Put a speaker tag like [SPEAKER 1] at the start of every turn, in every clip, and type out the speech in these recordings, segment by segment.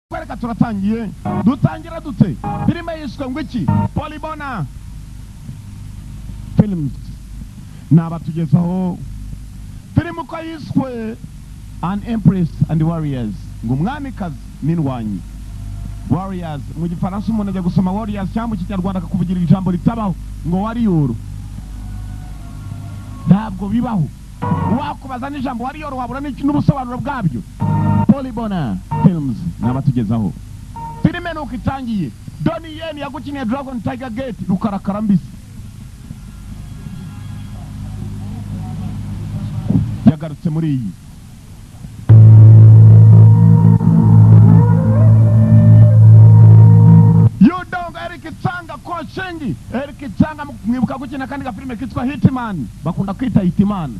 [SPEAKER 1] Reka turatangiye dutangira dute filime yiswe ngo iki Polybona Films nabatugezaho filime uko yiswe An Empress and Warriors ngo umwamikazi n'indwanyi. Warriors mu gifaransa umuntu ajya gusoma warriors cyangwa mu kinyarwanda akakuvugira ijambo ritabaho ngo warrior, ntabwo bibaho. Wakubaza n'ijambo warrior wabura n'ubusobanuro bwabyo. Polybona Films nabatugezaho filime nuko itangiye. Donnie Yen yagukiniye Dragon Tiger Gate rukarakara mbisi, yagarutse muri iyi. Yudong Eric Tsanga Koshengi. Eric Tsanga mwibuka gukina kandi ga filime kitwa Hitman, bakunda kwita Hitman.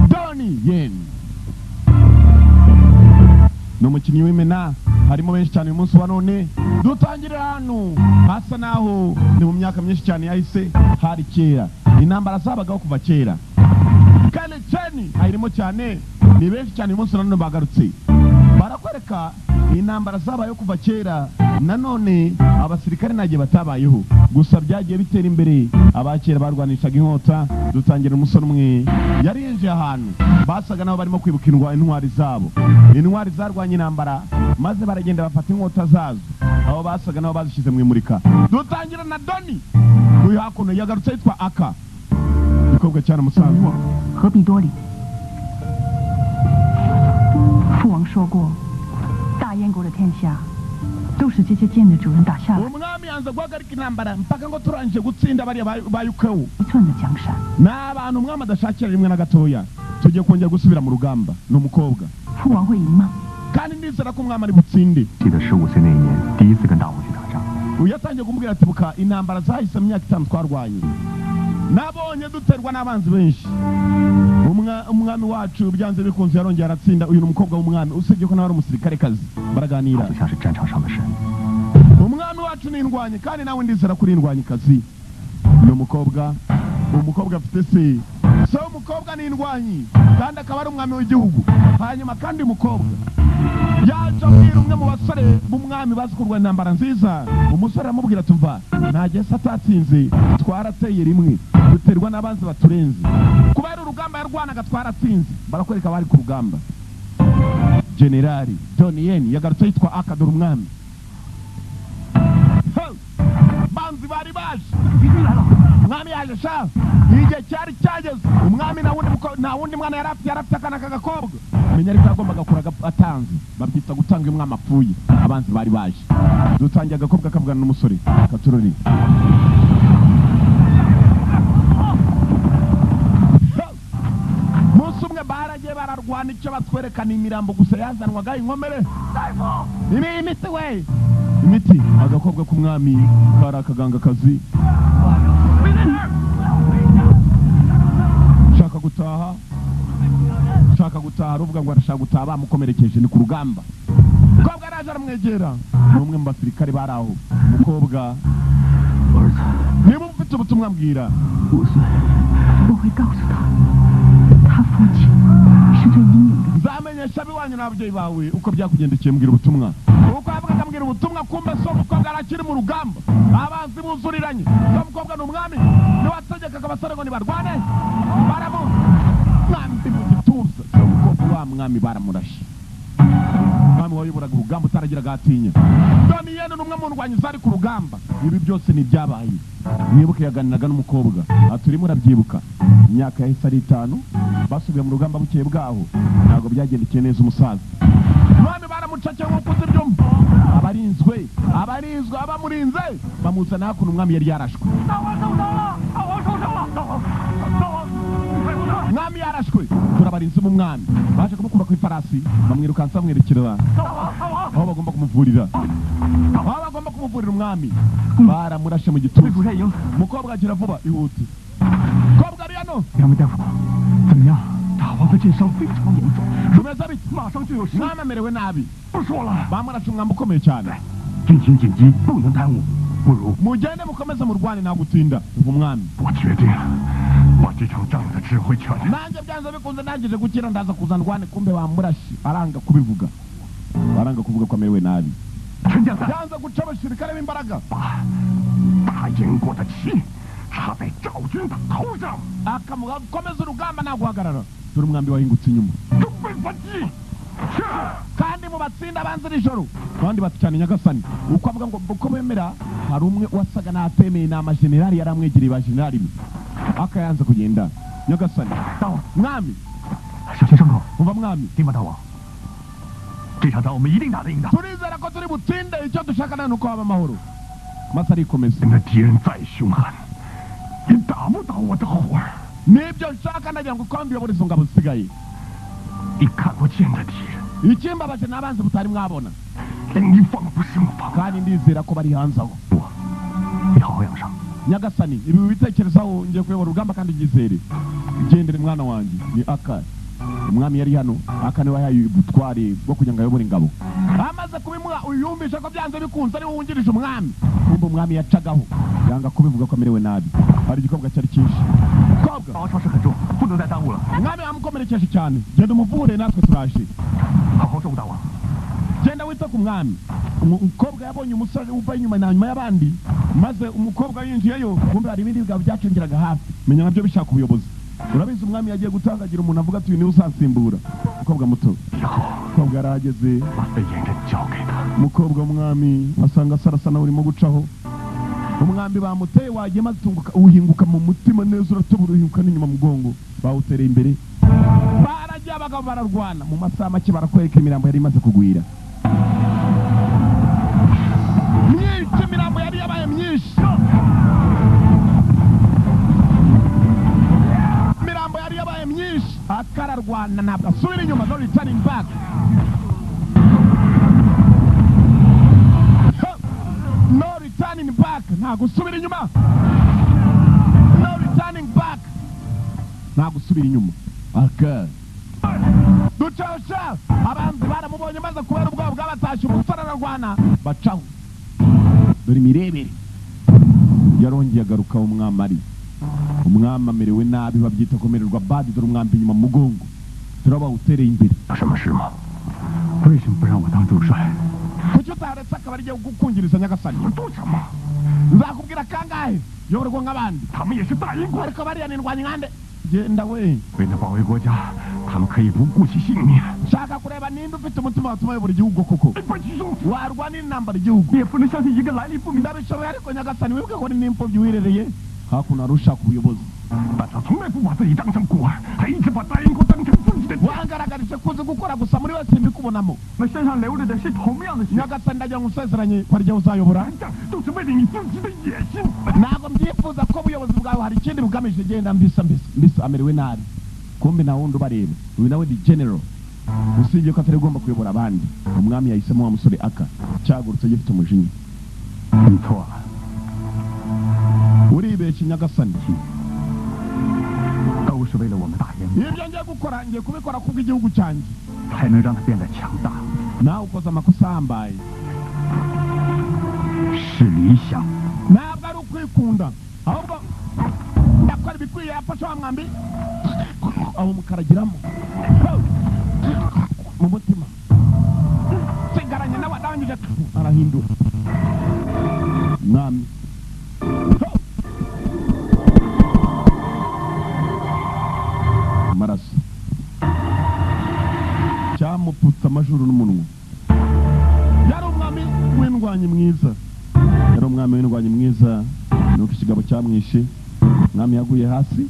[SPEAKER 1] Donnie Yen ni umukinnyi w'imena, harimo benshi cyane uyu munsi wa none. Dutangirira hano hasa naho ni mu myaka myinshi cyane yahise, hari kera intambara zabagaho kuva kera. Kelly Chen ayirimo cyane, ni benshi cyane uyu munsi na none bagarutse barakwereka intambara zabayeho kuva kera. Nanone abasirikare ntagiye batabayeho, gusa byagiye bitera imbere. Abakera barwanishaga inkota. Dutangira umusore umwe yari yinjiye ahantu basaga nabo barimo kwibuka intwari zabo, intwari zarwanye intambara, maze baragenda bafata inkota zazo aho basaga nabo bazishyize mu imurika. Dutangira na Doni uyu hakuno yagarutse yitwa Aka, igikobwa cyane umusaza.
[SPEAKER 2] 何必多礼？父王说过，大燕国的天下都是这些剑的主人打下来
[SPEAKER 1] Umwami yanze guhagarika intambara mpaka ngo turangije gutsinda bariya ba Yukewu.
[SPEAKER 2] 一寸的江山。
[SPEAKER 1] Ni abantu umwami adashakira rimwe na gatoya. Tugiye kongera gusubira mu rugamba. Ni umukobwa
[SPEAKER 2] 父王会赢吗？
[SPEAKER 1] kandi ndizera ko umwami ari butsinde.
[SPEAKER 3] 记得15岁那一年，第一次跟大王去打仗，
[SPEAKER 1] Uyu yatangiye kumubwira ati buka intambara zahise mu myaka 5 twarwanye, nabonye duterwa n'abanzi benshi. Umwami wacu byanze bikunze yarongeye aratsinda. Uyu ni umukobwa w'umwami, usibye ko nawe ari umusirikare kazi. Baraganira.
[SPEAKER 3] 他就像是战场上的神。
[SPEAKER 1] Umwami wacu ni indwanyi kandi nawe ndizera kuri indwanyi kazi. Ni umukobwa, umukobwa afite se se umukobwa ni indwanyi kandi akaba ari umwami w'igihugu. Hanyuma kandi umukobwa yaje abwira umwe mu basore b'umwami bazi kurwana intambara nziza. Umusore aramubwira ati umva nta se atatsinze, twarateye rimwe duterwa n'abanzi baturenze. Kubera urugamba yarwanaga twaratsinze. Barakwereka abari ku rugamba. Generali Donnie Yen yagarutse yitwa Akadora umwami. Banzi bari baje, umwami yaje sha, igihe cyari cyageze. Umwami nta wundi mwana yari afite, yari afite akana k'agakobwa. Menya ariko yagombaga kuraga atanze, babyita gutanga iyo umwami apfuye. Abanzi bari baje. Dutangiye agakobwa kavugana n'umusore katurori. Umunsi umwe baragiye bararwana, icyo batwerekana imirambo gusa yazanwaga inkomere. Imiti we imiti. Agakobwa k'umwami kari akaganga kazi. Shaka gutaha, shaka gutaha, ruvuga ngo arashaka gutaha, bamukomerekeje ni ku rugamba. Umukobwa araje aramwegera, ni umwe mu basirikare bari aho. Umukobwa niba ufite ubutumwa mbwira.
[SPEAKER 2] 我会告诉他，他父亲是最英勇的。
[SPEAKER 1] Nzamenyesha abiwanyu n'ababyeyi bawe uko byakugendekeye, mbwira ubutumwa. Uko yavugaga ambwira ubutumwa, kumbe so umukobwa arakiri mu rugamba, abanzi buzuriranye. So umukobwa ni umwami, niwe wategekaga abasore ngo nibarwane, baramwambi mu gituza. So umukobwa wa mwami baramurashe. Umwami wayoboraga urugamba utaragiraga atinya. Donnie Yen ni umwe mu ndwanyi zari ku rugamba. Ibi byose ni ibyabaye. Mwibuke yaganiraga n'umukobwa aturimo, urabyibuka imyaka yahise ari 5 basubiye mu rugamba bukeye bwaho, ntabwo byagendekeye neza umusaza. Umwami baramucakeye nk'uko uzi ibyumba. Abarinzwe, abarinzwe, abamurinze bamuzana hakuno umwami yari yarashwe. Umwami yarashwe, turabarinze umwami. Baje kumukura ku ifarasi bamwirukansa bamwerekera aho bagomba kumuvurira, aho bagomba kumuvurira umwami. Baramurashe mu gituza. Umukobwa agira vuba ihute. Umukobwa ari hano.
[SPEAKER 3] 两位大夫，怎么样？大王的箭伤非常严重，
[SPEAKER 1] Tumeze bite?
[SPEAKER 3] 马上就有生
[SPEAKER 1] Umwami amerewe nabi,
[SPEAKER 3] 不说了。
[SPEAKER 1] bamurashe umwambi ukomeye cyane.
[SPEAKER 3] 军情紧急，不能耽误，不如
[SPEAKER 1] Mugende mukomeze murwane nta gutinda. Umva umwami.
[SPEAKER 3] 我决定把这场仗的指挥权
[SPEAKER 1] Nanjye byanze bikunze ndangije gukira ndaza kuza ndwane. Kumbe bamurashe aranga kubivuga. Baranga kuvuga ko amerewe nabi.
[SPEAKER 3] 陈将三
[SPEAKER 1] Yanze guca abasirikare b'imbaraga.
[SPEAKER 3] 把大燕国的旗插在赵军的头上，
[SPEAKER 1] Akamuga komeza urugamba nta guhagarara. Dore umwambi wahingutse inyuma.
[SPEAKER 3] 准备反击。是。
[SPEAKER 1] Kandi mu batsinda abanza iri joro abandi bati cyane nyagasani. Uko avuga ngo uko bemera, hari umwe wasaga n'atemeye, ni amajenerali yari amwegereye, ba jenerali be akayanza kugenda. Nyagasani.
[SPEAKER 3] 大王，
[SPEAKER 1] Mwami.
[SPEAKER 3] 小心伤口。
[SPEAKER 1] Umva mwami.
[SPEAKER 3] 听吧，大王，这场仗我们一定打得赢的。
[SPEAKER 1] Turizera ko turi butsinde, icyo dushaka nta nuko haba amahoro. Maze arikomeza.
[SPEAKER 3] 那敌人再凶悍，也打不倒我的火儿。
[SPEAKER 1] Nibyo nshaka, ndagira ngo kandi uyobore izo ngabo zisigaye.
[SPEAKER 3] 你看不见的敌人，
[SPEAKER 1] Ikimbabaje ni abanzi mutari mwabona.
[SPEAKER 3] 令你防不胜防。
[SPEAKER 1] Kandi ndizera ko bari hanze aho.
[SPEAKER 3] 我，你好好养伤。
[SPEAKER 1] Nyagasani, ibi wibitekerezaho, ngiye kuyobora urugamba kandi ngizere. Gendere mwana wanjye. Ni aka umwami yari hano, aka niwe yahaye ubutware bwo kugira ngo ayobore ingabo. Amaze kubimuha, uyu yumvishe ko byanze bikunze ariwe wungirije umwami. Kumva umwami yacagaho yanga kubivuga ko amerewe nabi. Hari igikobwa cyari cyinshi kobwa.
[SPEAKER 3] 大王伤势很重，不能再耽误了。
[SPEAKER 1] Umwami yamukomerekeje cyane, genda umuvure natwe turaje.
[SPEAKER 3] 好好照顾大王。
[SPEAKER 1] Genda wita ku mwami. Umukobwa yabonye umusore uva inyuma na nyuma y'abandi, maze umukobwa yinjiyeyo, kumbe hari ibindi bigabo byacengeraga hafi, menya nabyo bishaka ubuyobozi. Urabizi umwami yagiye gutangagira umuntu avuga ati uyu niwe uzansimbura. Umukobwa muto.
[SPEAKER 3] 以后
[SPEAKER 1] Umukobwa yarahageze.
[SPEAKER 3] 把飞燕人交给他。
[SPEAKER 1] Umukobwa w'umwami asanga sarasa nawe urimo gucaho. Umwambi bamuteye wagiye, maze utunguka uhinguka mu mutima neza, uratobora uhinguka n'inyuma mu mugongo bawutereye imbere. Baragiye abagabo bararwana, mu masaha make barakwereka imirambo yari imaze kugwira myinshi, imirambo yari yabaye myinshi, imirambo yari yabaye myinshi. Akararwana ntabwo asubira inyuma, no returning back. Ha! No returning back, nta gusubira inyuma. No returning back, nta gusubira inyuma. Aka ducasha abanzi baramubonye, maze kubera ubwoba bwabatashye, umusore ararwana bacaho. Dore imirebere yarongeye agaruka umwami ari umwami amerewe nabi, babyita kumererwa badi. Dore umwambi inyuma mu mugongo turabawutereye imbere.
[SPEAKER 3] 有什么事吗？为什么不让我当主帅？
[SPEAKER 1] Kuki utaretse akaba arigiye gukungiriza nyagasani?
[SPEAKER 3] 我做什么？
[SPEAKER 1] Nzakubwira kangahe, yoborwa nk'abandi.
[SPEAKER 3] 他们也是大英国，
[SPEAKER 1] Ariko bariya nindwanya nkande, genda we.
[SPEAKER 3] 为了保卫国家，他们可以不顾其性命，
[SPEAKER 1] Nshaka kureba ninde ufite umutima watuma ayobora igihugu koko.
[SPEAKER 3] 不其中，
[SPEAKER 1] Warwana intambara igihugu.
[SPEAKER 3] 也不能相信一个来历不明的。
[SPEAKER 1] Ndabishoboye, ariko nyagasani wibuke ko ni n'imfubyi wirereye hakuno hari ushaka ubuyobozi.
[SPEAKER 3] 但他从来不把自己当成孤儿，还一直把大英国当成自己的家。
[SPEAKER 1] Wangaragarije ko uzi gukora, gusa muri wese mbikubonamo.
[SPEAKER 3] 那身上流着的是同样的血，
[SPEAKER 1] Nyagasani, ndagira ngo usezeranye ko arijye uzayobora.
[SPEAKER 3] 这都是为了你自己的野心。
[SPEAKER 1] Ntabwo mbyifuza ko ubuyobozi bwawe hari ikindi bugamije. Genda mbisa mbisa mbisa, amerewe nabi. Kumbe nta wundi ubareba, uyu nawe ni general, usibye ko atari ugomba kuyobora abandi. Umwami yahisemo wa musore aka cyagurutse gifite umujinya.
[SPEAKER 3] 你错了，
[SPEAKER 1] Uribeshya nyagasani.
[SPEAKER 3] 都是为了我们大英国，
[SPEAKER 1] Ibyo ngiye gukora ngiye kubikora kubw'igihugu cyanjye.
[SPEAKER 3] 才能让它变得强大，
[SPEAKER 1] Nawe ukoze amakosa ahambaye.
[SPEAKER 3] 是理想。
[SPEAKER 1] Ntabwo ari ukwikunda, ahubwo ndakora ibikwiye. Yafashe wa mwambi aho mukaragiramo mu mutima, nsigaranye nawe arangije arahindura mwami. Amaraso cyamupfutse amajuru n'umunwa. Yari umwami w'indwanyi mwiza, yari umwami w'indwanyi mwiza, nuko ikigabo cyamwishe. Umwami yaguye hasi,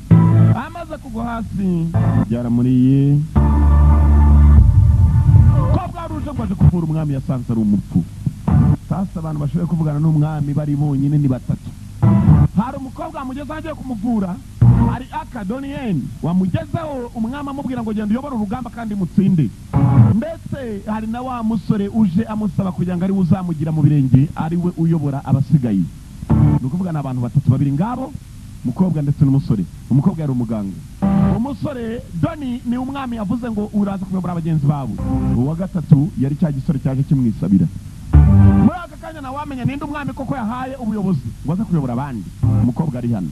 [SPEAKER 1] amaze kugwa hasi byaramuriye ko bwaruje ngo aje kuvura umwami, yasanze ari umupfu. Sasa abantu bashoboye kuvugana n'umwami bari bonyine ni batatu. Hari umukobwa wamugezeho agiye kumuvura, hari akadoniyeni wamugezeho umwami amubwira ngo genda uyobore urugamba kandi mutsinde, ndetse hari na wa musore uje amusaba kugira ngo ariwe uzamugira mu birenge, ariwe uyobora abasigaye. Ni ukuvuga ni abantu batatu, babiri ngabo, umukobwa ndetse n'umusore. Umukobwa yari umuganga, umusore doni ni umwami yavuze ngo uraza kuyobora bagenzi bawe. Uwa gatatu yari cya gisore cyaje kimwisabira. Muri aka kanya ntawamenya ninde umwami koko yahaye ubuyobozi ngo aze kuyobora abandi. Umukobwa ari hano,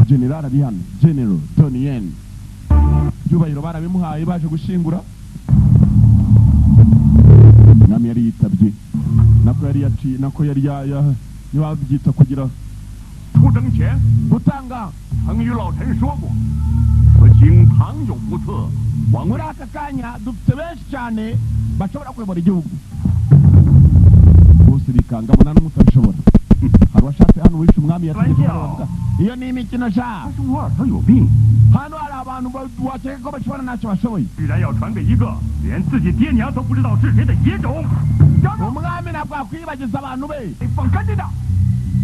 [SPEAKER 1] general ari hano, general doniyeni, ibyubahiro barabimuhaye baje gushyingura. Yitabye nako yari yaciye nako yari ya niba babyita kugira
[SPEAKER 3] 出征前
[SPEAKER 1] gutanga
[SPEAKER 3] 曾与老臣说过，此行倘有不测，王
[SPEAKER 1] Muri aka kanya dufite benshi cyane bashobora kuyobora igihugu bose bikanga mbona n'umutabishobora. Hari uwashatse hano wishe umwami yategetse ko bavuga iyo ni imikino sha.
[SPEAKER 3] 他是我耳朵有病，
[SPEAKER 1] Hano hari abantu wakeka ko bashobora ntacyo bashoboye.
[SPEAKER 3] 居然要传给一个连自己爹娘都不知道是谁的野种！
[SPEAKER 1] Umwami ntabwo yakwibagiza abantu be.
[SPEAKER 3] 放干净的！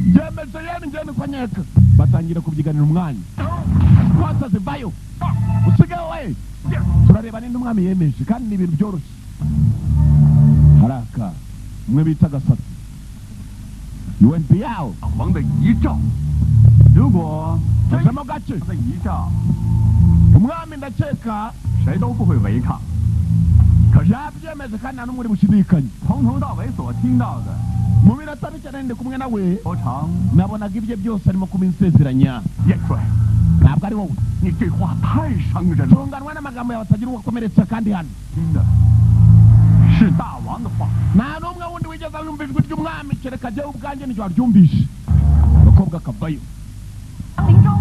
[SPEAKER 1] Yemeje yene njye niko nkeka. Batangira kubyiganira umwanya wasaze vayo usigaye we turareba ninde umwami yemeje kandi ni ibintu byoroshye. Haraka umwe bita Gasatsi UNPL
[SPEAKER 3] 大王的遗诏，如果真
[SPEAKER 1] azamo gake
[SPEAKER 3] 的遗诏，
[SPEAKER 1] umwami ndakeka
[SPEAKER 3] 谁都不会违抗。可是
[SPEAKER 1] yabyemeje kandi nta n'umwe uri bushidikanye.
[SPEAKER 3] 从头到尾所听到的，
[SPEAKER 1] Mu minota mike nari ndi kumwe nawe
[SPEAKER 3] 侯长
[SPEAKER 1] nabonaga ibye byose arimo kubinsezeranya.
[SPEAKER 3] 燕帅，
[SPEAKER 1] Ntabwo ari wowe.
[SPEAKER 3] 你这话太伤人了。
[SPEAKER 1] Tunganwa n'amagambo yawe atagira uwo akomeretsa kandi hano
[SPEAKER 3] 听的是大王的话，
[SPEAKER 1] nta n'umwe wundi wigeze yumva ijwi ry'umwami kereka jyewe ubwanjye nicyo waryumvishe. Agakobwa kavayo.
[SPEAKER 2] 林中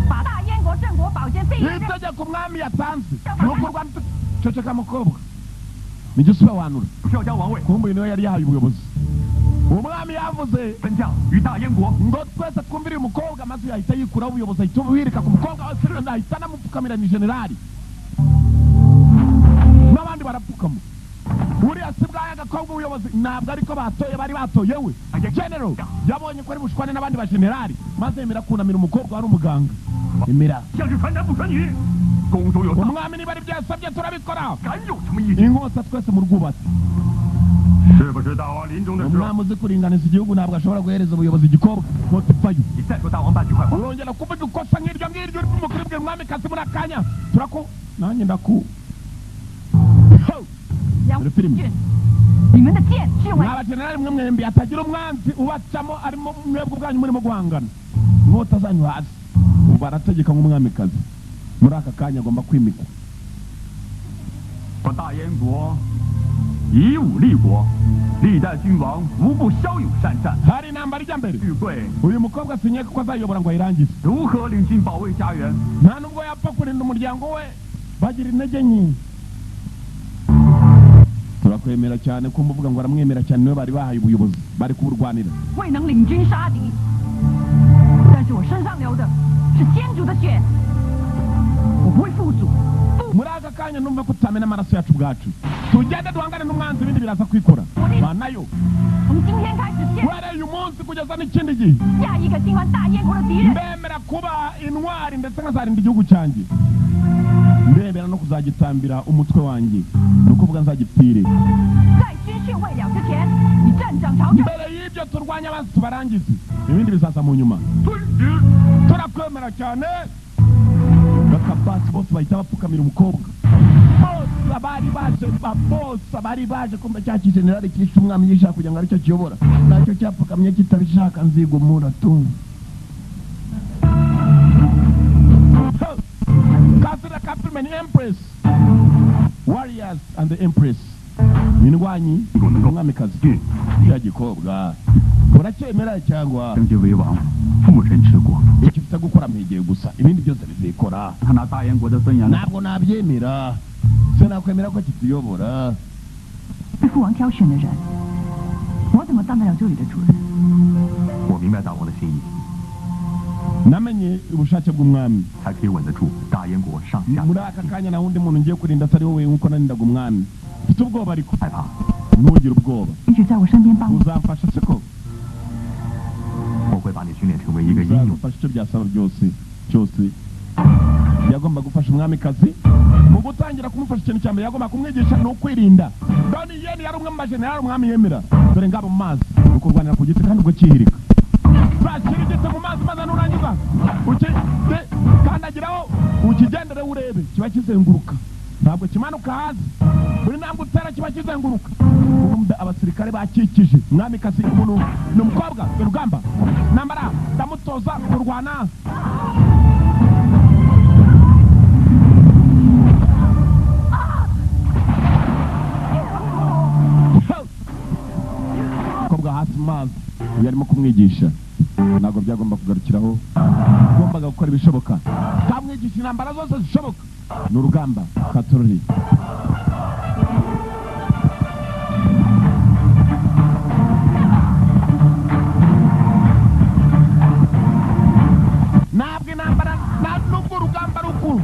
[SPEAKER 2] 把大燕国镇国宝剑这一任
[SPEAKER 1] Itegeko umwami yatanze ni uko rwanda ceceka mukobwa nijye usobanura.
[SPEAKER 3] 不是要将王位
[SPEAKER 1] Kumbe uyu niwe yari yahaye ubuyobozi umwami yavuze
[SPEAKER 3] 分将于大燕国。
[SPEAKER 1] ngo twese twumvire uyu mukobwa maze yahita yikuraho ubuyobozi ahita buhirika ku mukobwa we Cyril ahita anamupfukamira ni generali n'abandi barapfukama. Uriya si bwahe agakobwa ubuyobozi ntabwo ariko batoye bari batoye we general yabonye ko ari bushwane n'abandi ba generali maze yemera kunamira umukobwa wari umuganga emera.
[SPEAKER 3] 像是传男不传女，宫中有大
[SPEAKER 1] Umwami niba ari byo yasabye turabikora.
[SPEAKER 3] 敢有什么意见？
[SPEAKER 1] Inkota twese mu rwubatsi.
[SPEAKER 3] 是不是大王临终的时候，
[SPEAKER 1] Umwami uzi kuringaniza igihugu ntabwo ashobora guhereza ubuyobozi igikobwa inkota ivayo.
[SPEAKER 3] 你再说大王半句坏话，
[SPEAKER 1] Urongera kuvuga ikosa nk'iryo ngiryo uri kumukuru umwamikazi muri akanya turaku nanjye ndaku Ho!
[SPEAKER 2] 梁
[SPEAKER 1] 这filime
[SPEAKER 2] 俊，你们的剑是用来
[SPEAKER 1] Mwa bajenerali mwe mwembi hatagira umwanzi ubacamo arimo mwebwe ubwanyu murimo guhangana inkota zanyu hasi. Ubu barategeka nk'umwamikazi muri aka kanya agomba kwimikwa.
[SPEAKER 3] 我大燕国以武立国，历代君王无不骁勇善战。
[SPEAKER 1] Hari intambara ijya mbere.
[SPEAKER 3] 玉贵
[SPEAKER 1] Uyu mukobwa sinyeka ko azayobora ngo ayirangize.
[SPEAKER 3] 如何领军保卫家园？
[SPEAKER 1] Nta nubwo yapfa kurinda umuryango we bagira intege nke. Turakwemera cyane ko muvuga ngo aramwemera cyane niwe bari bahaye ubuyobozi bari kuburwanira.
[SPEAKER 2] 未能领军杀敌，但是我身上流的是先祖的血，我不会负主。
[SPEAKER 1] Muri aka kanya numva ko tutamena amaraso yacu ubwacu tugende duhangane n'umwanzi ibindi biraza kwikora banayo.
[SPEAKER 2] 从今天开始，见
[SPEAKER 1] Uhereye uyu munsi kugeza n'ikindi gihe
[SPEAKER 2] 下一个进犯大燕国的敌人。
[SPEAKER 1] ndemera kuba intwari ndetse nkazarinda igihugu cyanjye ndemera no kuzagitambira umutwe wanjye ni ukuvuga nzagipfire.
[SPEAKER 2] 在军训未了之前，你站长朝政。
[SPEAKER 1] Mbere y'ibyo turwanya abanzi tubarangize ibindi bizaza mu nyuma.
[SPEAKER 3] 遵旨。
[SPEAKER 1] Turakwemera cyane. Bakabasi bose bahita bapfukamira umukobwa bose abari baje bose abari baje kumva cya kijenerali cyishe umwami gishaka kugira ngo aricyo kiyobora nacyo cyapfukamye kitabishaka nzigumura tu. Kasira Kapilman Empress Warriors and the Empress indwanyi umwamikazi ya gikobwa uracyemera cyangwa
[SPEAKER 3] 将军为王，妇人之国。
[SPEAKER 1] Icyo ufite gukora mpigiye gusa ibindi byose bizikora.
[SPEAKER 3] 他拿大燕国的尊严，
[SPEAKER 1] Ntabwo nabyemera sinakwemera ko kituyobora.
[SPEAKER 2] 被父王挑选的人，我怎么当得了这里的主人？
[SPEAKER 3] 我明白大王的心意，
[SPEAKER 1] Namenye ubushake bw'umwami.
[SPEAKER 3] 才可以稳得住大燕国上下。
[SPEAKER 1] Muri aka kanya nta wundi muntu ngiye kurinda atari wowe nk'uko narindaga umwami. Mfite ubwoba ariko
[SPEAKER 3] 害怕，
[SPEAKER 1] ntugire ubwoba.
[SPEAKER 2] 一直在我身边帮我。
[SPEAKER 1] Uzamfasha siko?
[SPEAKER 3] 我会把你训练成为一个英勇。
[SPEAKER 1] Uzamfasha icyo byasaba byose cyose. Yagomba gufasha umwamikazi mu gutangira kumufasha ikintu cya mbere yagomba kumwigisha ni ukwirinda. Doni Yen yari umwe mu bajenerali umwami yemera. Dore ngabo mu mazi ni ukurwanira ku giti kandi ubwo cyihirika zashyira igiti mu mazi maze nurangiza ukandagiraho ukigendere urebe kiba kizenguruka ntabwo kimanuka hasi buri ntambwe utera kiba kizenguruka. Kumbe abasirikare bakikije umwamikazi umuntu ni umukobwa urugamba nambara ndamutoza kurwana. Mazi yarimo kumwigisha ntabwo byagomba kugarukiraho agombaga gukora ibishoboka kamwigisha intambara zose zishoboka ni urugamba katorori ntabwo intambara nubwo urugamba rukuru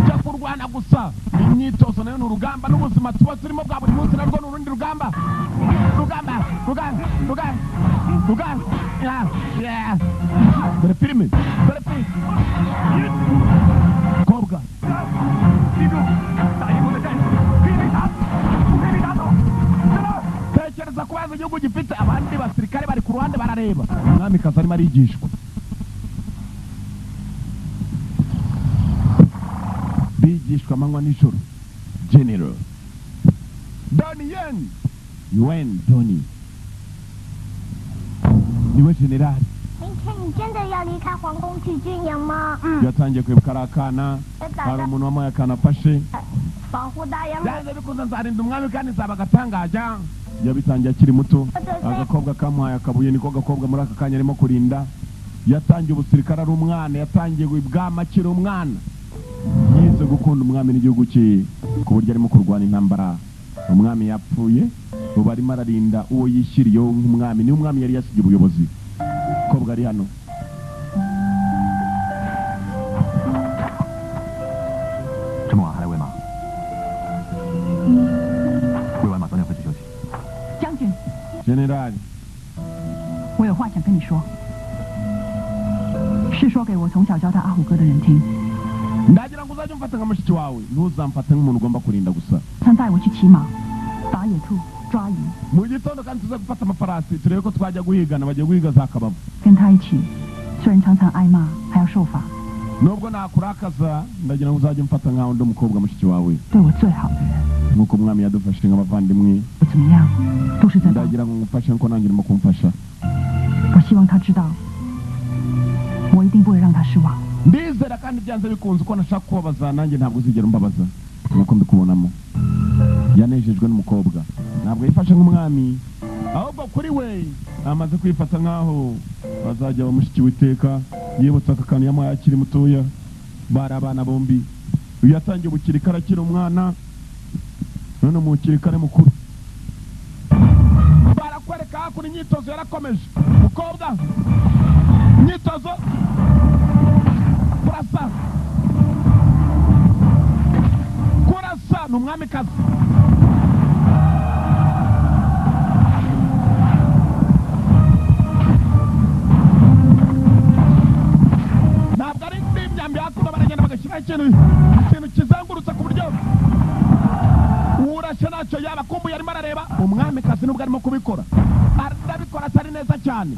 [SPEAKER 1] jya kurwana gusa imyitozo nayo ni urugamba n'ubuzima tuba turimo bwa buri munsi narwo ni urundi rugamba rugamba rugamba rugamba rugamba dore filime dore filime kobwa tekereza kubaza igihugu gifite abandi basirikare bari ku ruhande barareba umwamikazi arimo arigishwa bigishwa amanywa nijoro General Donnie Yen Yuen Donnie niwe general yatangiye kwibuka ari akana hari umuntu wamuhaye akana afashe byanze bikunze nzarinda umwami kandi nzaba agatangaja yabitangiye akiri muto agakobwa kamuhaye akabuye niko gakobwa muri aka kanya arimo kurinda yatangiye ubusirikare ari umwana yatangiye ibwami akiri umwana yize gukunda umwami n'igihugu cye ku buryo arimo kurwana intambara umwami yapfuye ubu arimo ararinda uwo yishyiriyeho nk'umwami niwe umwami yari yasigiye ubuyobozi kobwa ari hano General
[SPEAKER 2] 我有话想跟你说，是说给我从小教他阿虎哥的人听。
[SPEAKER 1] Ndagira ngo uzajye umfata nka mushiki wawe ntuzamfate nk'umuntu ugomba kurinda gusa.
[SPEAKER 2] 曾带我去骑马、打野兔、抓鱼。
[SPEAKER 1] Mu gitondo kandi tuze gufata amafarasi turebe ko twajya guhigana bagiye guhiga za kabavu.
[SPEAKER 2] 跟他一起，虽然常常挨骂，还要受罚。
[SPEAKER 1] Nubwo nakurakaza ndagira ngo uzajye umfata nkaho ndi umukobwa mushiki wawe.
[SPEAKER 2] 对我最好的人。
[SPEAKER 1] Nk'uko umwami yadufashe nk'abavandimwe.
[SPEAKER 2] 我怎么样，都是在帮。
[SPEAKER 1] Ndagira ngo ngufashe nkuko nanjye urimo kumfasha.
[SPEAKER 2] 我希望他知道，我一定不会让他失望。
[SPEAKER 1] Ndizera kandi byanze bikunze uko nashaka kubabaza nanjye ntabwo uzigera umbabaza nkuko mbikubonamo. Yanejejwe n'umukobwa ntabwo yifashe nk'umwami ahubwo kuri we amaze kwifata nkaho bazajya bamushiki witeka yibutsa aka kantu yamuhaye akiri mutoya bari abana bombi uyu yatangiye ubukirikare akiri umwana none mu bukirikare mukuru barakwereka hakuno imyitozo yarakomeje mukobwa imyitozo kurasa kurasa ni umwamikazi ntabwo ari imyambi hakuno baragenda bagashyiraho ikintu kizengurutse ku buryo urashe ntacyo yaba akumbuye arimo arareba umwamikazi nubwo arimo kubikora arabikora atari neza cyane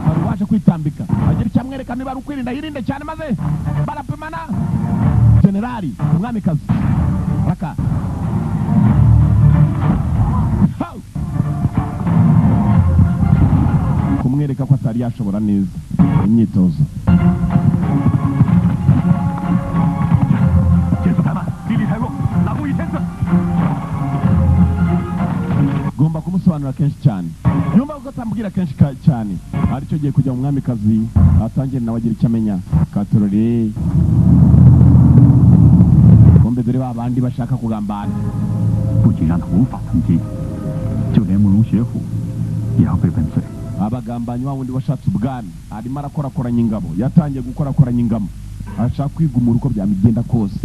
[SPEAKER 1] hari uwaje kwitambika agira icyo amwereka niba ari ukwirinda yirinde cyane maze barapimana generali umwamikazi raka kumwereka ko atari yashobora neza imyitozo Gomba kumusobanura kenshi cyane nyuma ko atambwira kenshi cyane aricyo giye kujya mu mwamikazi atangiye nawe agira icyo amenya katorore bombe dore ba bandi bashaka kugambana abagambanyi wa wundi washatse ubwami arimo arakorakoranya ingabo yatangiye gukorakoranya ingabo ashaka kwigumura uko byamigenda kose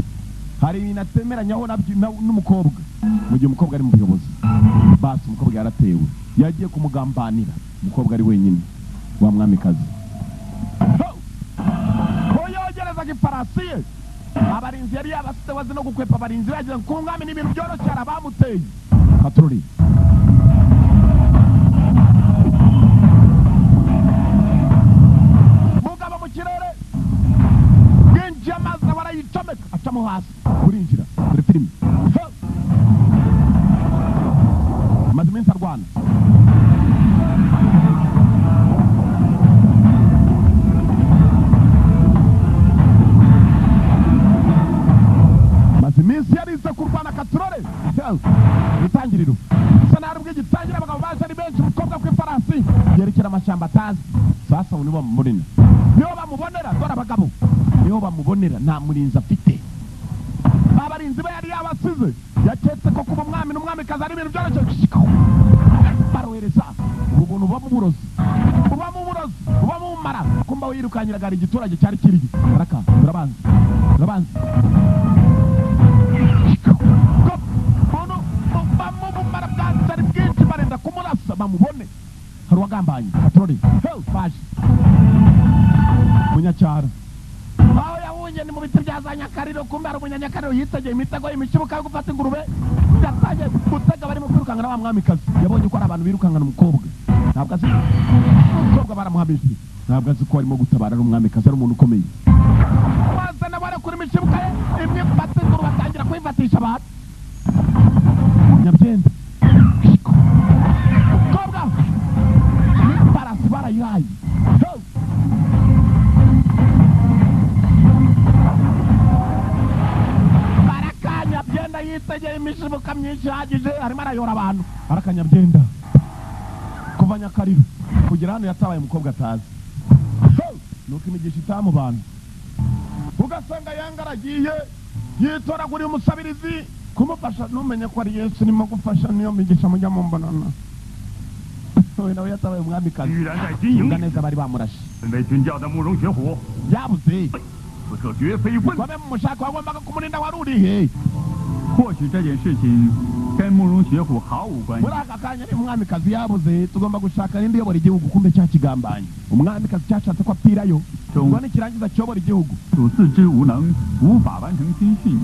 [SPEAKER 1] hari ibintu atemeranyaho n'umukobwa mu gihe umukobwa ari mu buyobozi basi umukobwa yaratewe yagiye kumugambanira umukobwa ari wenyine wa mwamikazi ko yogerezaga ifarasi ye abarinzi yari yabasize wazi no gukwepa abarinzi bagira ngo ku mwami ni ibintu byoroshye hari abamuteye patroli mugabo mu kirere bwinjiye amazi nawe arayicomeka acamo hasi kurinjira dore filime amaze iminsi arwana amaze iminsi yarize kurwana katurore itangiriro bisa naho aribwo igitangira abagabo baje ari benshi umukobwa ku ifarasi Yerekera amashyamba atazi. Sasa ubu nibo bamubonera, nibo bamubonera, dore abagabo nibo bamubonera, nta murinzi afite. Abarinzi be yari yabasize, yaketse ko kuba umwami n'umwamikazi ari ibintu byoroshye. Barohereza ubu buntu bubamo uburozi, bubamo uburozi, bubamo ubumara. Kumba we yirukanyiraga hari igiturage cyari kiriyo. Baraka turabanza, turabanza buntu bubamo ubumara bwatari bwinshi, barenda kumurasa bamubone. Hari uwagambanye patroli baje munyacyaro aho yahungiye ni mu biti bya za Nyakariro. Kumbe hari umunyanyakariro yitegeye imitego imishibuka yo gufata ingurube, yatangiye gutega barimo kwirukankana wa mwamikazi. Yabonye ko ari abantu birukankana umukobwa, ntabwo azi umukobwa baramuhamije, ntabwo azi ko arimo gutabara ari umwamikazi, ari umuntu ukomeye. Bazana barakura imishibuka ye imwe, bafata ingurube batangira kuyifatisha abantu. Nyabyenda umukobwa n'ifarasi barayihaye. Nyabyenda yitegeye imishibuka myinshi ihagije, arimo arayora abantu. Arakanyabyenda kuva Nyakariro kugera hano yatabaye umukobwa atazi. Nuko imigisha itaha mu bantu, ugasanga yanga aragiye yitoraguriye umusabirizi kumufasha, ntumenye ko ari Yesu urimo gufasha. Niyo migisha mujya mumbonana. Uyu nawe yatabaye umwamikazi neza, bari bamurashe yabuze. Babe mumushaka wagombaga kumurinda wari urihe?
[SPEAKER 3] 或许这件事情跟慕容雪虎毫无关系。
[SPEAKER 1] Muri aka kanya ni umwamikazi yabuze, tugomba gushaka n'indi uyobora igihugu. Kumbe cyakigambanyi umwamikazi cyashatse ko apfirayo ngo nikirangiza cyobora igihugu.
[SPEAKER 3] 主自知无能，无法完成军训，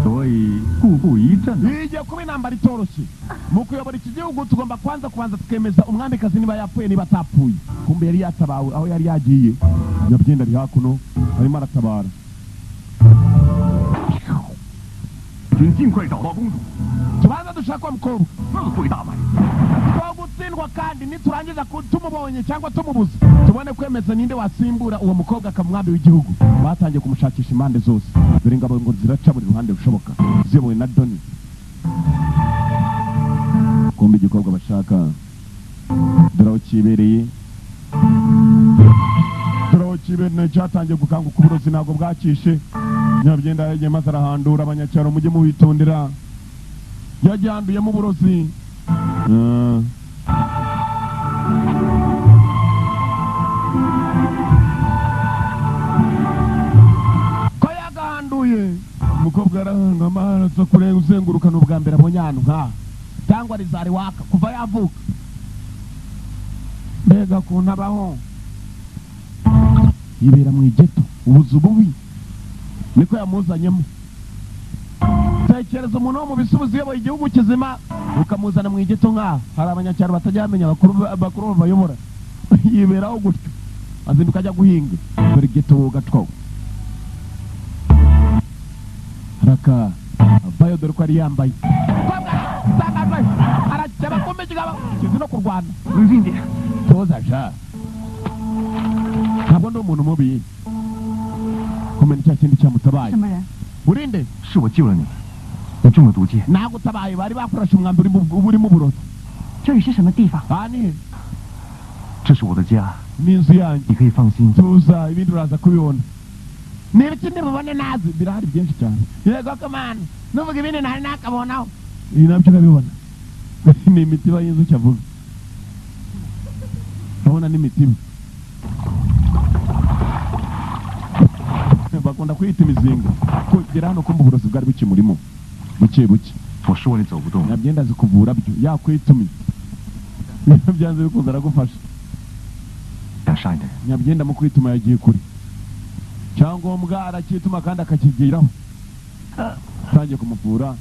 [SPEAKER 3] 所以故布疑阵。
[SPEAKER 1] Igiye kuba intambara itoroshye mu kuyobora iki gihugu. Tugomba kwanza kubanza tukemeza umwamikazi niba yapfuye niba atapfuye. Kumbe yari yatabawe aho yari yagiye. Nyabyenda ari hakuno arimo aratabara.
[SPEAKER 3] 军尽快找到公主，
[SPEAKER 1] tubanza dushaka umukobwa
[SPEAKER 3] 自会大败。
[SPEAKER 1] Twagutsindwa kandi niturangiza tumubonye cyangwa tumubuze tubone kwemeza ninde wasimbura uwo mukobwa akaba umwami w'igihugu. Batangiye kumushakisha impande zose, dore ingabo ngo ziraca buri ruhande rushoboka ziyobowe na Doni. Kumbe igikorwa bashaka dore aho kibereye, dore aho kibereye cyatangiye gukanguka uburozi ntabwo bwakishe. Nyabyenda yagiye maze arahandura abanyacyaro, mujye mubitondera, yagihanduyemo uburozi. Ko yagahanduye umukobwa arahanga amaraso kure uzengurukana ubwa mbere abonye ahantu nkaha cyangwa rizari waka kuva yavuka. Mbega ukuntu abaho, yibera mu igeto ubuzu bubi niko yamuzanyemo. Tekereza umuntu wo mu bisubizo uyoboye igihugu kizima ukamuzana mu igeto nkaha. Hari abanyacyaro batajya bamenya abakuru babayobora, yiberaho gutyo azinduka ajya guhinga. Dore igeto gatwawe haraka avayo, dore ko yari yambaye arakeba kumbe ikigabo kizi no kurwana. Toza ja, ntabwo ndi umuntu mubi. Kumenya cya kindi cyamutabaye. Urinde?
[SPEAKER 4] 是我救了你，你中了毒箭。
[SPEAKER 1] Nagutabaye, bari bakurashe umwambi urimo uburozi.
[SPEAKER 2] 这里是什么地方？
[SPEAKER 1] Aha ni
[SPEAKER 4] 这是我的家，
[SPEAKER 1] ni inzu yanjye.
[SPEAKER 4] 你可以放心。
[SPEAKER 1] Tuza ibindi uraza kubibona. Niba ikindi mubone nazi birahari byinshi cyane. Yego komana, nuvuga ibindi ntari nakabonaho. Ibi nabyo urabibona. Ni imitiba y'inzuki avuga. Urabona n'imitiba. Bakunda kwita imizinga. Kugera hano kumva uburozi bwari bukimurimo buke buke.
[SPEAKER 4] 我说你走不动，
[SPEAKER 1] Nyabyenda azi kuvura byo yakwitumye. Niba byanze bikunze aragufasha.
[SPEAKER 4] 想杀你的人，
[SPEAKER 1] Nyabyenda mu kwituma yagiye kure, cyangombwa aracyituma kandi akakigeraho. Atangiye kumuvura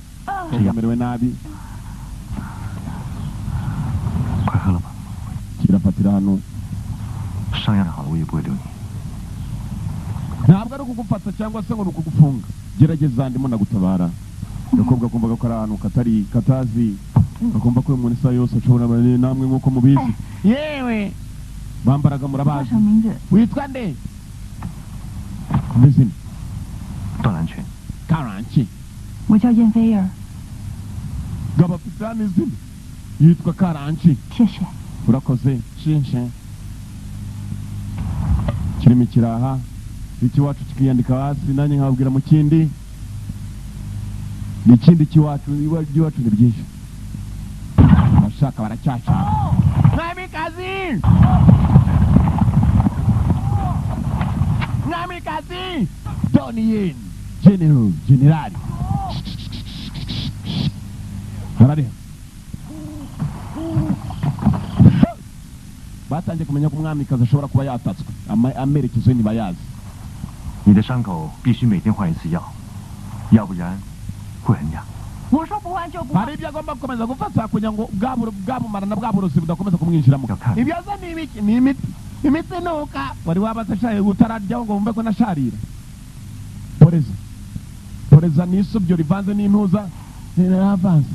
[SPEAKER 1] amerewe nabi.
[SPEAKER 4] 快喝了吧。
[SPEAKER 1] Kirafatira hano.
[SPEAKER 4] 伤养好了，我也不会留你。
[SPEAKER 1] Ntabwo ari ukugufata cyangwa se ngo ni ukugufunga, gerageza ndimo ndagutabara. Agakobwa kumvaga ko ari ahantu katari katazi, akumva ko uyu muntu isaha yose ashobora namwe nk'uko mubizi. Yewe bambaraga
[SPEAKER 2] 叫
[SPEAKER 1] murabazi.
[SPEAKER 2] 什么名字？
[SPEAKER 1] Witwa nde? Izina
[SPEAKER 4] 段兰泉，
[SPEAKER 1] Karanki.
[SPEAKER 2] 我叫燕菲儿，
[SPEAKER 1] Gabafite hano izina yitwa Karanki.
[SPEAKER 2] 谢谢。
[SPEAKER 1] Urakoze shinshe. Kirimi kiraha ikiwacu kikiyandika hasi nanjye nkababwira mu kindi. Nikindi kiwacu iwacu ni byinshi. Bashaka baracyashaka. Mwamikazi! Mwamikazi! Donnie Yen, General, General. Harari. Batangiye kumenya ko umwamikazi ashobora kuba yatatswe. Amerekezo ntibayazi.
[SPEAKER 4] 你的伤口必须每天换一次药，要不然会很痒。
[SPEAKER 2] 我说不换就不换。
[SPEAKER 1] Hari ibyo agomba gukomeza gufata kugira ngo bwabumara na bwa burozi budakomeza kumwinjiramo. Ibyo aza ni ibiki? Ni imiti. Imiti nuka wari wabaze shaye utararyaho ngo wumve ko nasharira. Poreza. Poreza ni isubyo rivanze n'intuza. Niravanze.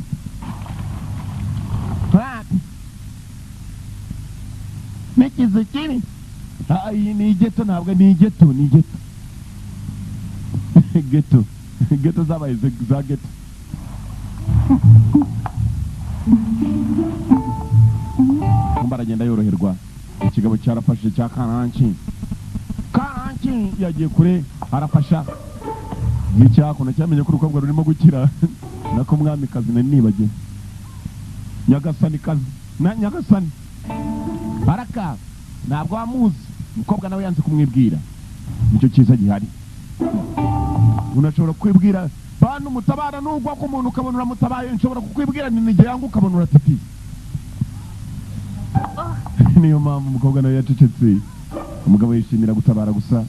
[SPEAKER 1] Nikize kiri. Iyi ni igeto ntabwo ni igeto, ni igeto. Geto. Geto zabaye za geto. Kumba aragenda yoroherwa. Ikigabo cyarafashije cya Karanki. Karanki yagiye kure arafasha. N'icyakono cyamenye ko urukobwa rurimo gukira. Nako mwamikazi nari nibagiwe. Nyagasani kazi. Na Nyagasani. Baraka ntabwo amuzi. Umukobwa nawe yanze kumwibwira. Nicyo cyiza gihari. Unashobora kwibwira bantu mutabara nugwa ko umuntu ukabona uramutabaye, nshobora kukwibwira ni nige yangu ukabona uratitiye. Niyo mpamvu umukobwa nawe yacecetse. Umugabo yishimira gutabara gusa.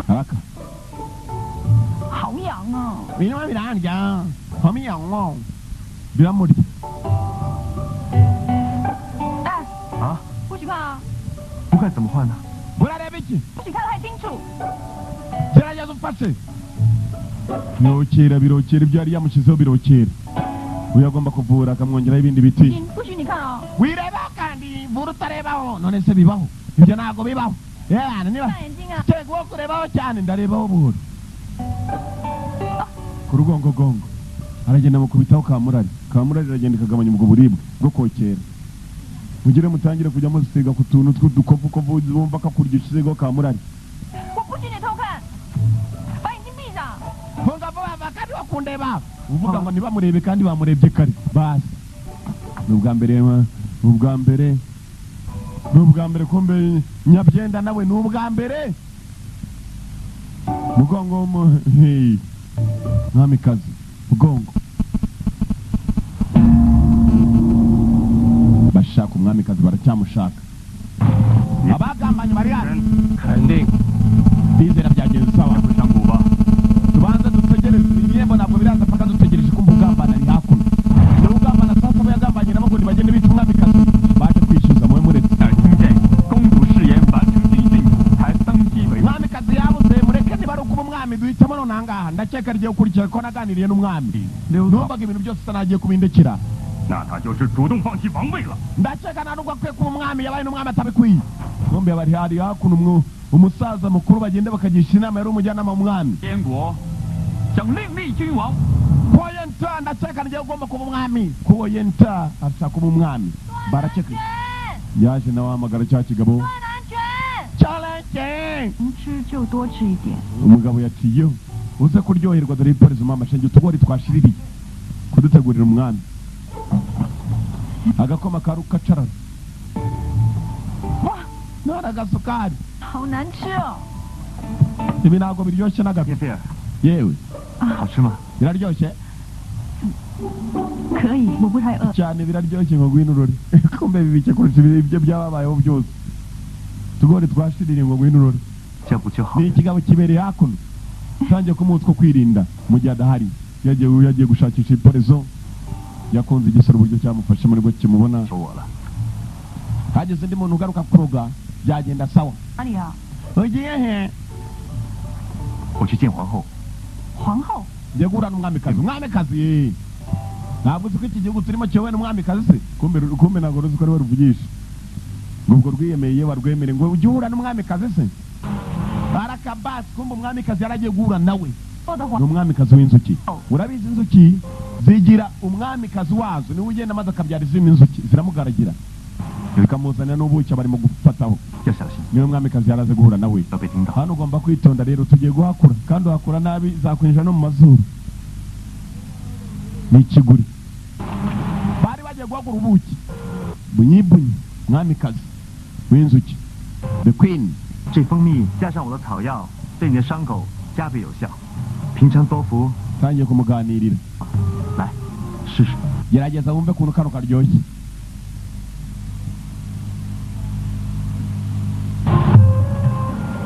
[SPEAKER 1] Haraka. Birimo birandya. Hamiyangwo. Biramurya.
[SPEAKER 4] 啊？
[SPEAKER 2] 不许看啊！
[SPEAKER 4] 不看怎么换呢？
[SPEAKER 1] Urareba iki?
[SPEAKER 2] 不许看得太清楚。
[SPEAKER 1] Gerageza umfashe. Birokera birokera ibyo yari yamushyizeho birokera. Uyu agomba kuvura akamwongeraho ibindi biti.
[SPEAKER 2] 不许你看啊！
[SPEAKER 1] Wirebaho kandi vura utarebaho. None se bibaho? Ibyo ntabwo bibaho. Yewe niba cyego kurebaho cyane ndarebaho buhoro. Ku rugongogongo aragenda mukubitaho kamurari. Kamurari iragenda ikagabanya ubwo buribwe bwo kokera. Mugire mutangire kujya muzisiga ku tuntu tw'udukovukovu bumva kakurya ushyizeho kamurari. Funga vuba kandi bakundeba. Uvuga ngo ntibamurebe kandi bamurebye kare. Basi. Ni ubwa mbere, ubwa mbere. Ni ubwa mbere kumbe nyabyenda nawe ni ubwa mbere. Mugongo hey. Mwamikazi mugongo. Bashaka umwamikazi baracyamushaka. Abagambanye bari hano. Bizera byagenze sawa. Tubanza dutegereze ibihembo ntabwo biraza paka dutegereje ko umugambana ari hakuno. Urugambana sasa bo yagambanye nabo ngo nibagende bica umwamikazi baje kwishyuza mwe muretse. Umwamikazi yabuze mureke niba ari ukuba umwami duhitamo none ahangaha. Ndakeka rigiye gukurikira ko naganiriye n'umwami. Numvaga ibintu byose utanagiye kubindekera.
[SPEAKER 3] 那他就是主动放弃王位了。
[SPEAKER 1] Ndakeka nta nubwo akwiye kuba umwami, yabaye n'umwami atabikwiye. Bombi bari hari hakuno umusaza mukuru bagenda bakagisha inama yari umujyanama w'umwami.
[SPEAKER 3] 燕国想另立君王。
[SPEAKER 1] Koyenta ndakeka nigiye ugomba kuba umwami. Koyenta ashaka kuba umwami. Barakeka. Yaje nawe ahamagara cya kigabo.
[SPEAKER 2] 能吃就多吃一点。
[SPEAKER 1] Umugabo yaciyeho. Uze kuryoherwa dore ipolisi mama shenge utugori twashiririye. Kudutegurira umwami. Agakoma karukacarara. Wa, none agasukari.
[SPEAKER 2] 好难吃哦。
[SPEAKER 1] Ibi ntabwo biryoshye na gato.
[SPEAKER 4] 叶菲尔，
[SPEAKER 1] Yewe,
[SPEAKER 4] 好吃吗？
[SPEAKER 1] biraryoshye
[SPEAKER 2] 可以，我不太饿。
[SPEAKER 1] cyane biraryoshye ngo ngwino urore. Kumbe bibike kurusha ibyo byababayeho byose. Tugori twashiririye ngo ngwino urore.
[SPEAKER 4] 这不就好
[SPEAKER 1] Ni ikigabo kibereye hakuno. Tangiye kumuha utwo kwirinda mu gihe adahari. Yagiye gushakisha iporezo. Yakunze igisoro uburyo cyamufashe muri bwo kimubona.
[SPEAKER 4] 求我了。
[SPEAKER 1] Hageze undi muntu ugaruka kuroga byagenda sawa.
[SPEAKER 2] 哪里啊？
[SPEAKER 1] Ugiye he?
[SPEAKER 4] 我去见皇后。
[SPEAKER 2] 皇后。
[SPEAKER 1] Ngiye guhura n'umwamikazi. Umwamikazi ntabwo uzi ko iki gihugu turimo kiyobowe n'umwamikazi se? Kumbe kumbe ntabwo ruzi ko ari we ruvugisha. Ngo ubwo rwiyemeye iyo barwemere ngo ujye uhura n'umwamikazi se? Baraka Reka basi, kumva umwamikazi yaragiye guhura nawe.
[SPEAKER 2] 做的
[SPEAKER 1] Ni
[SPEAKER 2] 皇
[SPEAKER 1] umwamikazi w'inzuki. Urabizi, inzuki zigira umwamikazi wazo, niwe ugenda maze akabyara izindi nzuki, ziramugaragira, zikamuzanira n'ubuki barimo gufataho.
[SPEAKER 4] 要小心，
[SPEAKER 1] Niwe mwamikazi yaraze guhura nawe.
[SPEAKER 4] 不要被叮到。
[SPEAKER 1] Hano ugomba kwitonda rero, tugiye guhakura, kandi uhakura nabi zakwinjira no mu mazuru. Ni ikiguri, bari bagiye guhakura ubuki. Bunyibunyi, mwamikazi w'inzuki, the queen.
[SPEAKER 4] 这蜂蜜加上我的草药，对你的伤口加倍有效。平常多服，
[SPEAKER 1] Tangiye kumuganirira.
[SPEAKER 4] 来试试。
[SPEAKER 1] Gerageza wumve ukuntu kano karyoshye.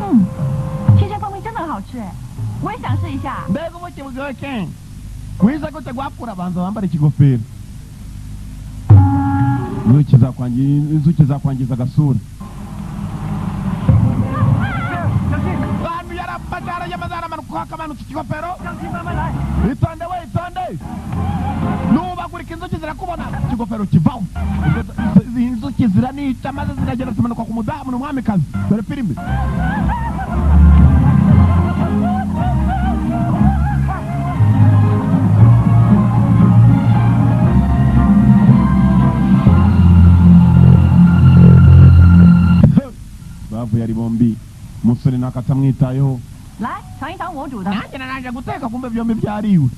[SPEAKER 2] 嗯，新鲜蜂蜜真的很好吃哎，我也想试一下。
[SPEAKER 1] Mbega ubuki buryoshye! Wize gute guhakura? Banza wambare ikigofero, inzuki zakwangiza, inzuki zakwangiza agasura. Bantu yarafata, arayamaze, aramanuka, akamanutse ikigofero.
[SPEAKER 4] 将军慢慢来。
[SPEAKER 1] Itonde we, itonde, nubagurika inzuki zirakubona. Ikigofero kivaho, inzuki ziranica, maze ziragenda zimanuka ku mudamu. Ni umwamikazi. Dore filime. Bavuye ari bombi, umusore nakatamwitayeho.
[SPEAKER 2] 来尝一尝我煮的。
[SPEAKER 1] Nanjye narangije guteka, kumbe byombi byariwe.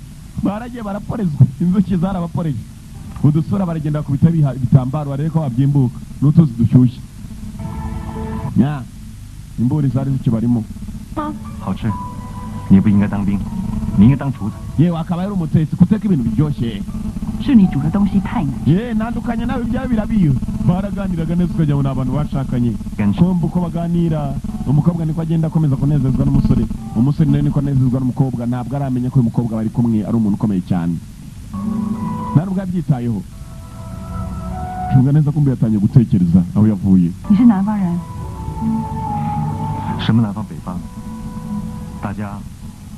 [SPEAKER 1] Baragiye baraporezwa, inzuki zarabaporeje. Udusura baragenda bakubita biha ibitambaro barebe ko babyimbuka n'utuzi dushyushye. Nya imburi zari zikibarimo.
[SPEAKER 4] 好吃。你不应该当兵，你应该当厨子。
[SPEAKER 1] Yewe, akaba yari umutetsi, guteka ibintu biryoshye.
[SPEAKER 2] 是你煮的东西太难。
[SPEAKER 1] Ye, ntandukanye nawe, ibyawe birabiwe. Baraganiraga neza ukagira ngo ni abantu bashakanye.
[SPEAKER 4] 跟
[SPEAKER 1] Kumva uko baganira, umukobwa niko agenda akomeza kunezezwa n'umusore, umusore nawe niko anezezwa n'umukobwa. Ntabwo aramenya ko uyu mukobwa bari kumwe ari umuntu ukomeye cyane, nta nubwo yabyitayeho. Cunga neza, kumbe yatangiye gutekereza aho yavuye.
[SPEAKER 2] 你是南方人，
[SPEAKER 4] 什么南方北方，大家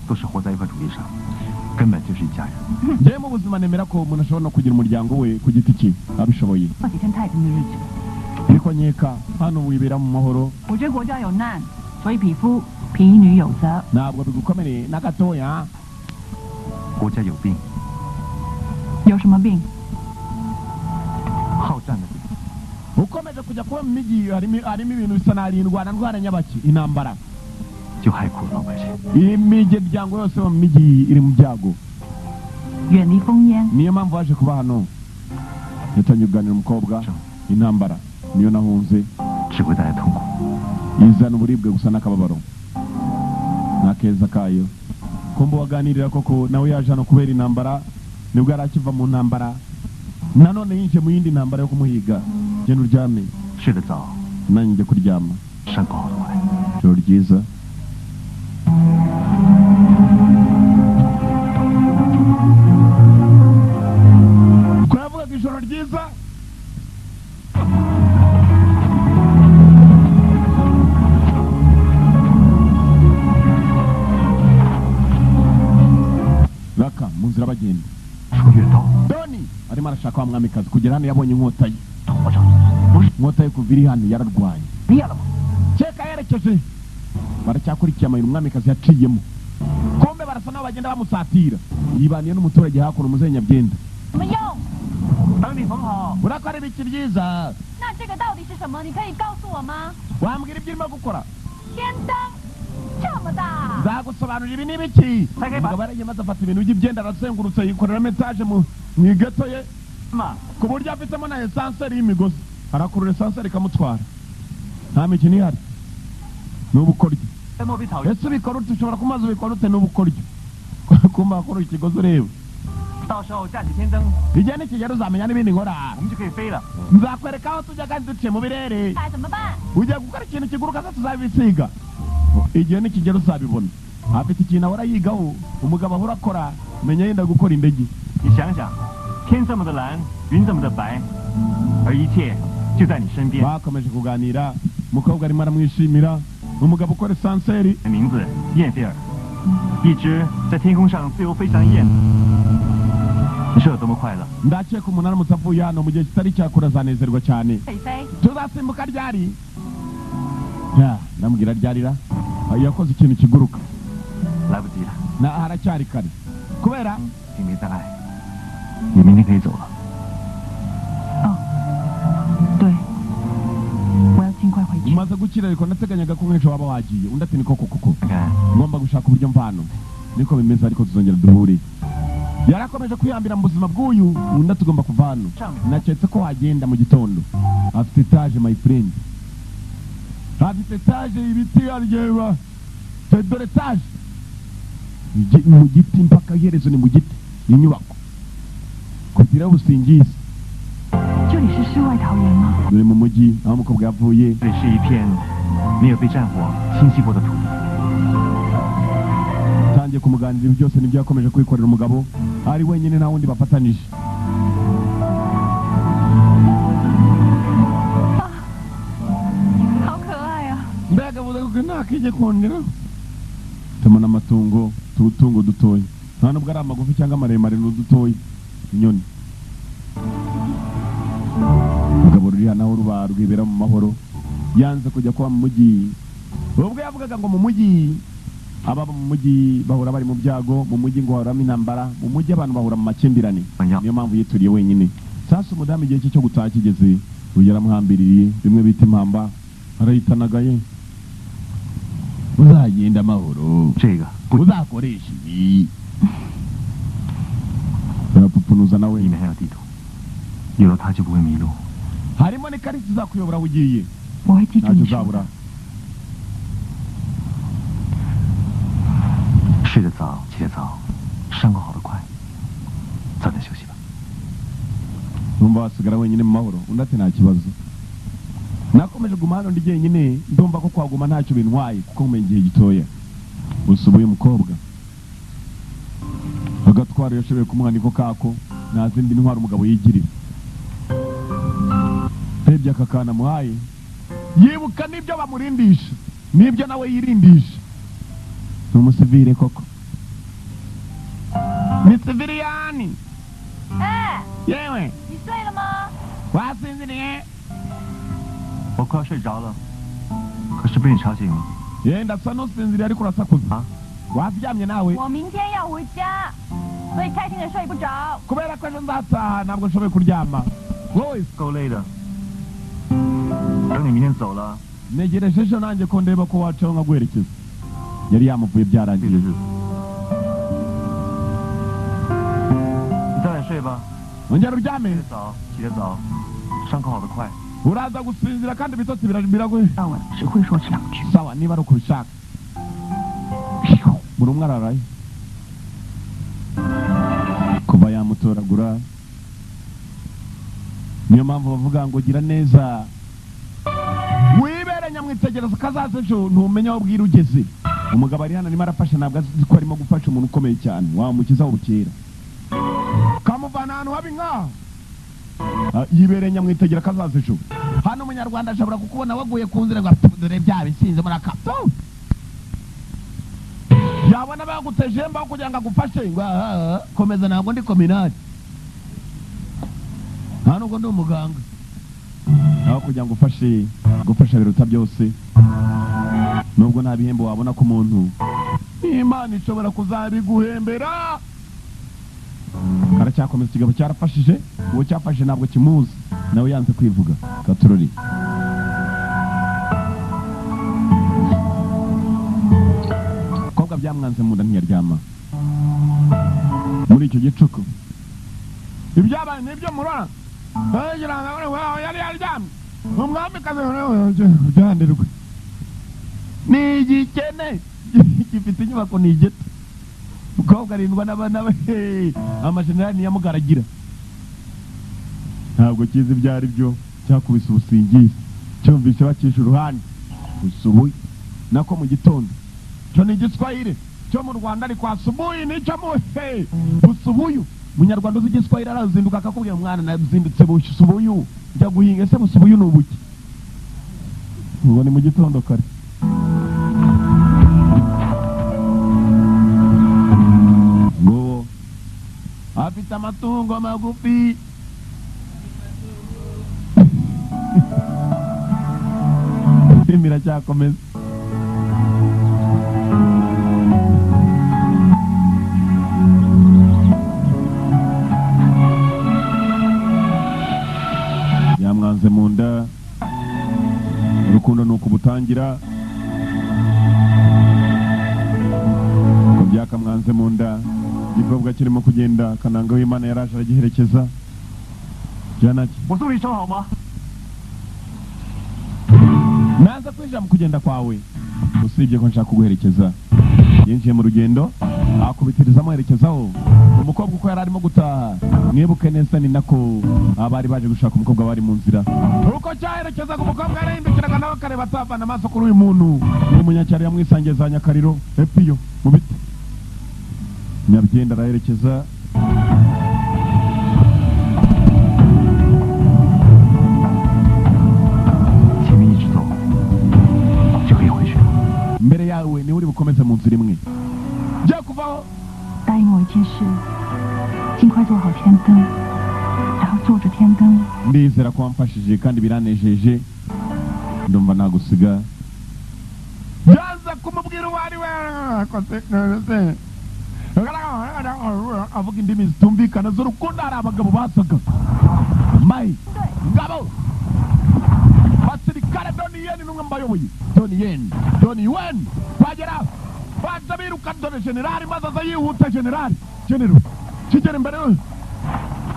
[SPEAKER 4] 都是活在一块土地上，根本就是一家人。
[SPEAKER 1] Njyewe mu buzima nemera ko umuntu ashobora no kugira umuryango we ku giti cye abishoboye.
[SPEAKER 2] 过几天太平的日子。
[SPEAKER 1] Ariko nkeka hano wibera mu mahoro.
[SPEAKER 2] 我觉得国家有难，所以匹夫匹女有责。
[SPEAKER 1] Ntabwo bigukomereye na gatoya.
[SPEAKER 4] 国家有病，
[SPEAKER 2] 有什么病？
[SPEAKER 4] 好战的病。
[SPEAKER 1] Ukomeje kujya kuba mu mijyi, harimo ibintu bisa n'ari indwara, ndwara nyabaki, intambara.
[SPEAKER 4] 就害苦了老百姓。
[SPEAKER 1] Imiryango yose yo mu mijyi iri mu byago.
[SPEAKER 2] 远离烽烟。
[SPEAKER 1] Niyo mpamvu waje kuba hano. Yatangiye kuganira umukobwa, intambara niyo nahunze.
[SPEAKER 4] 只会带来痛苦。
[SPEAKER 1] Izana uburibwe gusa n'akababaro, n'akeza kayo. Kumva waganirira koko nawe yaje hano kubera intambara, nibwo yari akiva mu ntambara, nanone yinjiye mu yindi ntambara yo kumuhiga. Genda uryame.
[SPEAKER 4] 睡得早，
[SPEAKER 1] Nanjye njye kuryama.
[SPEAKER 4] 伤口好得快。
[SPEAKER 1] Ijoro ryiza. Ko yavugaga ijoro ryiza. Raka mu nzira bagenda.
[SPEAKER 4] 出越刀，
[SPEAKER 1] Doni arimo arashaka wa mwamikazi. Kugera hano yabonye inkota ye.
[SPEAKER 4] 头上不是
[SPEAKER 1] Inkota ye kuva iri hano yararwaye.
[SPEAKER 4] 裂了吗？
[SPEAKER 1] Keka yerekeje, baracyakurikiye amayira umwamikazi yaciyemo. Kumbe barasa naho bagenda bamusatira. Yibaniye n'umuturage hakuno, umuzehe nyabyenda.
[SPEAKER 2] 怎么用？
[SPEAKER 4] 等你缝好。
[SPEAKER 1] Urakora ibiki byiza?
[SPEAKER 2] 那这个到底是什么？你可以告诉我吗？
[SPEAKER 1] Wambwira ibyo urimo gukora?
[SPEAKER 2] 天灯这么大，
[SPEAKER 1] Nzagusobanurira ibi ni ibiki. Umugabo yaragiye maze afata ibintu by'ibyenda, arazengurutse, yikoreramo etaje mu igato ye,
[SPEAKER 4] 妈，
[SPEAKER 1] ku buryo afitemo na esanseri y'imigozi, arakurura esanseri ikamutwara. Nta mikino ihari, ni ubukoryo.
[SPEAKER 4] 在墨笔草原，
[SPEAKER 1] Ese ubikora ute? Ushobora kumaza ubikora ute? Ni ubukoryo kumva akora ikigozi ureba.
[SPEAKER 4] 到时候架起天灯，
[SPEAKER 1] Igihe nikigera uzamenya n'ibindi nkora.
[SPEAKER 4] 我们就可以飞了。
[SPEAKER 1] Nzakwereka aho tujya kandi duciye mu birere.
[SPEAKER 2] 哎，怎么办？
[SPEAKER 1] Ugiye gukora ikintu kiguruka se? Tuzabisiga, igihe nikigera uzabibona. Afite ikintu ahora yigaho, umugabo ahora akora, menya yenda gukora indege.
[SPEAKER 4] 你想想，天这么的蓝，云这么的白，而一切就在你身边。
[SPEAKER 1] Bakomeje kuganira, umukobwa arimo aramwishimira, umugabo ukora esanseri.
[SPEAKER 4] 名字燕菲尔，一只在天空上自由飞翔的燕子。你说有多么快乐？
[SPEAKER 1] Ndakeka umuntu aramutse avuye hano mu gihe kitari cyakura azanezerwa cyane.
[SPEAKER 2] 北飞，
[SPEAKER 1] Tuzasimbuka ryari? Ya, ndamubwira ryarira. Yakoze ikintu kiguruka.
[SPEAKER 4] 来不及了。
[SPEAKER 1] Na haracyari kare. Kubera
[SPEAKER 4] 并没再来，你明天可以走了。
[SPEAKER 2] 哦，对，我要尽快回去。
[SPEAKER 1] Umaze gukira ariko nateganyaga ko nk'ejo waba wagiye. Undi ati ni koko koko.
[SPEAKER 4] 看看
[SPEAKER 1] Ngomba gushaka uburyo mvano. Niko bimeze ariko tuzongera duhure. Yarakomeje kwihambira mu buzima bw'uyu, undi tugomba kuva hano. Naketse ko wagenda mu gitondo. Afite etaje my friend. Afite etaje ibiti aryoba. Dore etaje. Mu giti mpaka iherezo ni mu giti. Ni inyubako. Kugira ubusingizi.
[SPEAKER 2] 这里是世外桃源吗？
[SPEAKER 1] Dore mu mujyi aho umukobwa yavuye.
[SPEAKER 4] 这里是一片没有被战火侵袭过的土地。
[SPEAKER 1] Tangiye kumuganirira ibi byose nibyo yakomeje kwikorera umugabo ari wenyine nta wundi bafatanije.
[SPEAKER 2] 好可爱啊！
[SPEAKER 1] Mbega avuze ko ntakigikundira. Tubona amatungo, ututungo dutoya. Nta nubwo ari amagufi cyangwa amaremare ni udutoya. Inyoni. Umugabo ruri hano aho ruba rwibera mu mahoro. Yanze kujya kuba mu mujyi. Ubwo yavugaga ngo mu mujyi ababa mu mujyi bahora bari mu byago, mu mujyi ngo bahoramo intambara, mu mujyi abantu bahora mu makimbirane. Niyo mpamvu yituriye wenyine. Sasa umudamu igihe cye cyo gutaha kigeze, uyu yaramuhambiriye bimwe bita impamba, arayitanagaye. Uzagenda amahoro,
[SPEAKER 4] 这个不，
[SPEAKER 1] uzakoresha ibi. Arapupunuza nawe.
[SPEAKER 4] 里面还有地图，有了它就不会迷路。
[SPEAKER 1] Harimo n'ikarita izakuyobora aho ugiye.
[SPEAKER 2] 我会记住
[SPEAKER 1] Ntacyo
[SPEAKER 2] 你说
[SPEAKER 1] uzabura.
[SPEAKER 2] 的。
[SPEAKER 4] 睡得早，起得早，伤口好得快。早点休息吧。
[SPEAKER 1] Numva wasigara wenyine mu mahoro. Undi ati nta kibazo. Nakomeje kuguma hano ndi jyenyine, ndumva ko kwaguma ntacyo bintwaye kuko nkumenya igihe gitoya. Gusa ubu uyu mukobwa agatwaro yashoboye kumuha niko kako, nta zindi ntwaro umugabo yigirira. Rebye aka kana amuhaye, yibuka n'ibyo bamurindisha, n'ibyo nawe yirindisha. Ni umusivire koko. Ni siviriyani.
[SPEAKER 2] 哎，
[SPEAKER 1] Yewe,
[SPEAKER 2] 你睡了吗？
[SPEAKER 1] wasinziriye?
[SPEAKER 4] 我快要睡着了，可是被你吵醒了。
[SPEAKER 1] Ye, ndasa n'usinziriye ariko urasakuza.
[SPEAKER 4] 啊，
[SPEAKER 1] Waryamye nawe?
[SPEAKER 2] 我明天要回家，所以开心的睡不着。
[SPEAKER 1] Kubera ko ejo nzataha ntabwo nshoboye kuryama. Wowe
[SPEAKER 4] 够累的。等你明天走了，
[SPEAKER 1] ntegereje ejo nanjye ko ndeba ko wacaho nkaguherekeza. Yari yamuvuye
[SPEAKER 4] 对的
[SPEAKER 1] byarangiye.
[SPEAKER 4] 日子。你早点睡吧，
[SPEAKER 1] Ongera uryame.
[SPEAKER 4] 睡得早，起得早，伤口好得快。
[SPEAKER 1] Uraza gusinzira kandi ibitotsi biraguhe.
[SPEAKER 2] 到晚只会说这两句。
[SPEAKER 1] Sawa niba ari uko ubishaka. Buri umwe araraye. Kuva yamutoragura. Niyo mpamvu bavuga ngo gira neza. Wibere nyamwitegereza kazaza ejo ntumenya aho bwira ugeze. Umugabo ari hano arimo arafasha ntabwo azi ko arimo gufasha umuntu ukomeye cyane. Wamukiza ubukera. Kamuvana ahantu habi nkaho. Yibereye nyamwitegera kazaza ejo. Hano umunyarwanda ashobora kukubona waguye ku nzira ngo dore bya bisinze muri aka. Yabona baguteje mbaho kugira ngo agufashe ngo komeza ntabwo ndi kominari. Nta nubwo ndi umuganga. Aho kugira ngo ufashe gufasha biruta byose. Nubwo nta bihembo wabona ku muntu, Imana ishobora kuzabiguhembera. Karacyakomeza ikigabo cyarafashije, uwo cyafashe ntabwo kimuzi, nawe yanze kwivuga. Katurori. Kobwa byamwanze mu nda ntiyaryama. Muri icyo gicuku ibyabaye nibyo murora. Yari yaryamye. Umwamikazi byandirwe. Ni igikene gifite inyubako ni igito. Umukobwa arindwa n'abana be, amashenerali niyamugaragira. Ntabwo kizi ibyo ari byo, cyakubise ubusingizi, cyumvise bakisha uruhande. Usubuye nako mu gitondo. Cyo ni igiswahili cyo mu Rwanda ariko asubuye nicyo mu busubuyu. Munyarwanda uzi igiswahili arazinduka akakubwira mwana nazindutse busubuyu njya guhinga. Ese busubuyu ni ubuki? Ngo ni mu gitondo kare. Ngo afite amatungo magufi. Filime iracyakomeza. mu nda urukundo ni ukubutangira ko byakamwanze mu nda igikobwa kirimo kugenda Kananga w'Imana yaraje aragiherekeza janaki naza kwinjira mu kugenda kwawe usibye ko nshaka kuguherekeza yinjiye mu rugendo akubitiriza amuherekezaho umukobwa uko yari arimo gutaha mwibuke neza ni nako abari baje gushaka umukobwa bari mu nzira uko cyaherekezaga umukobwa yarahindukiraga nawe akareba atavana amaso kuri uyu muntu ni umunyacyaro yamwisangiye za Nyakariro epiyo mu biti Nyabyenda araherekeza mbere yawe ni uri bukomeze mu nzira imwe jya kuvaho ndizera ko wamfashije kandi biranejeje ndumva nagusiga byanze kumubwira uwo ari we avuga indimi zitumvikana z'urukundo hari abagabo basaga mayi ngabo basirikare Donnie Yen n'umwe mbayoboye Donnie Yen Donnie Yen bagera baza biruka dore generali maze aza yihuta generali general kigera imbere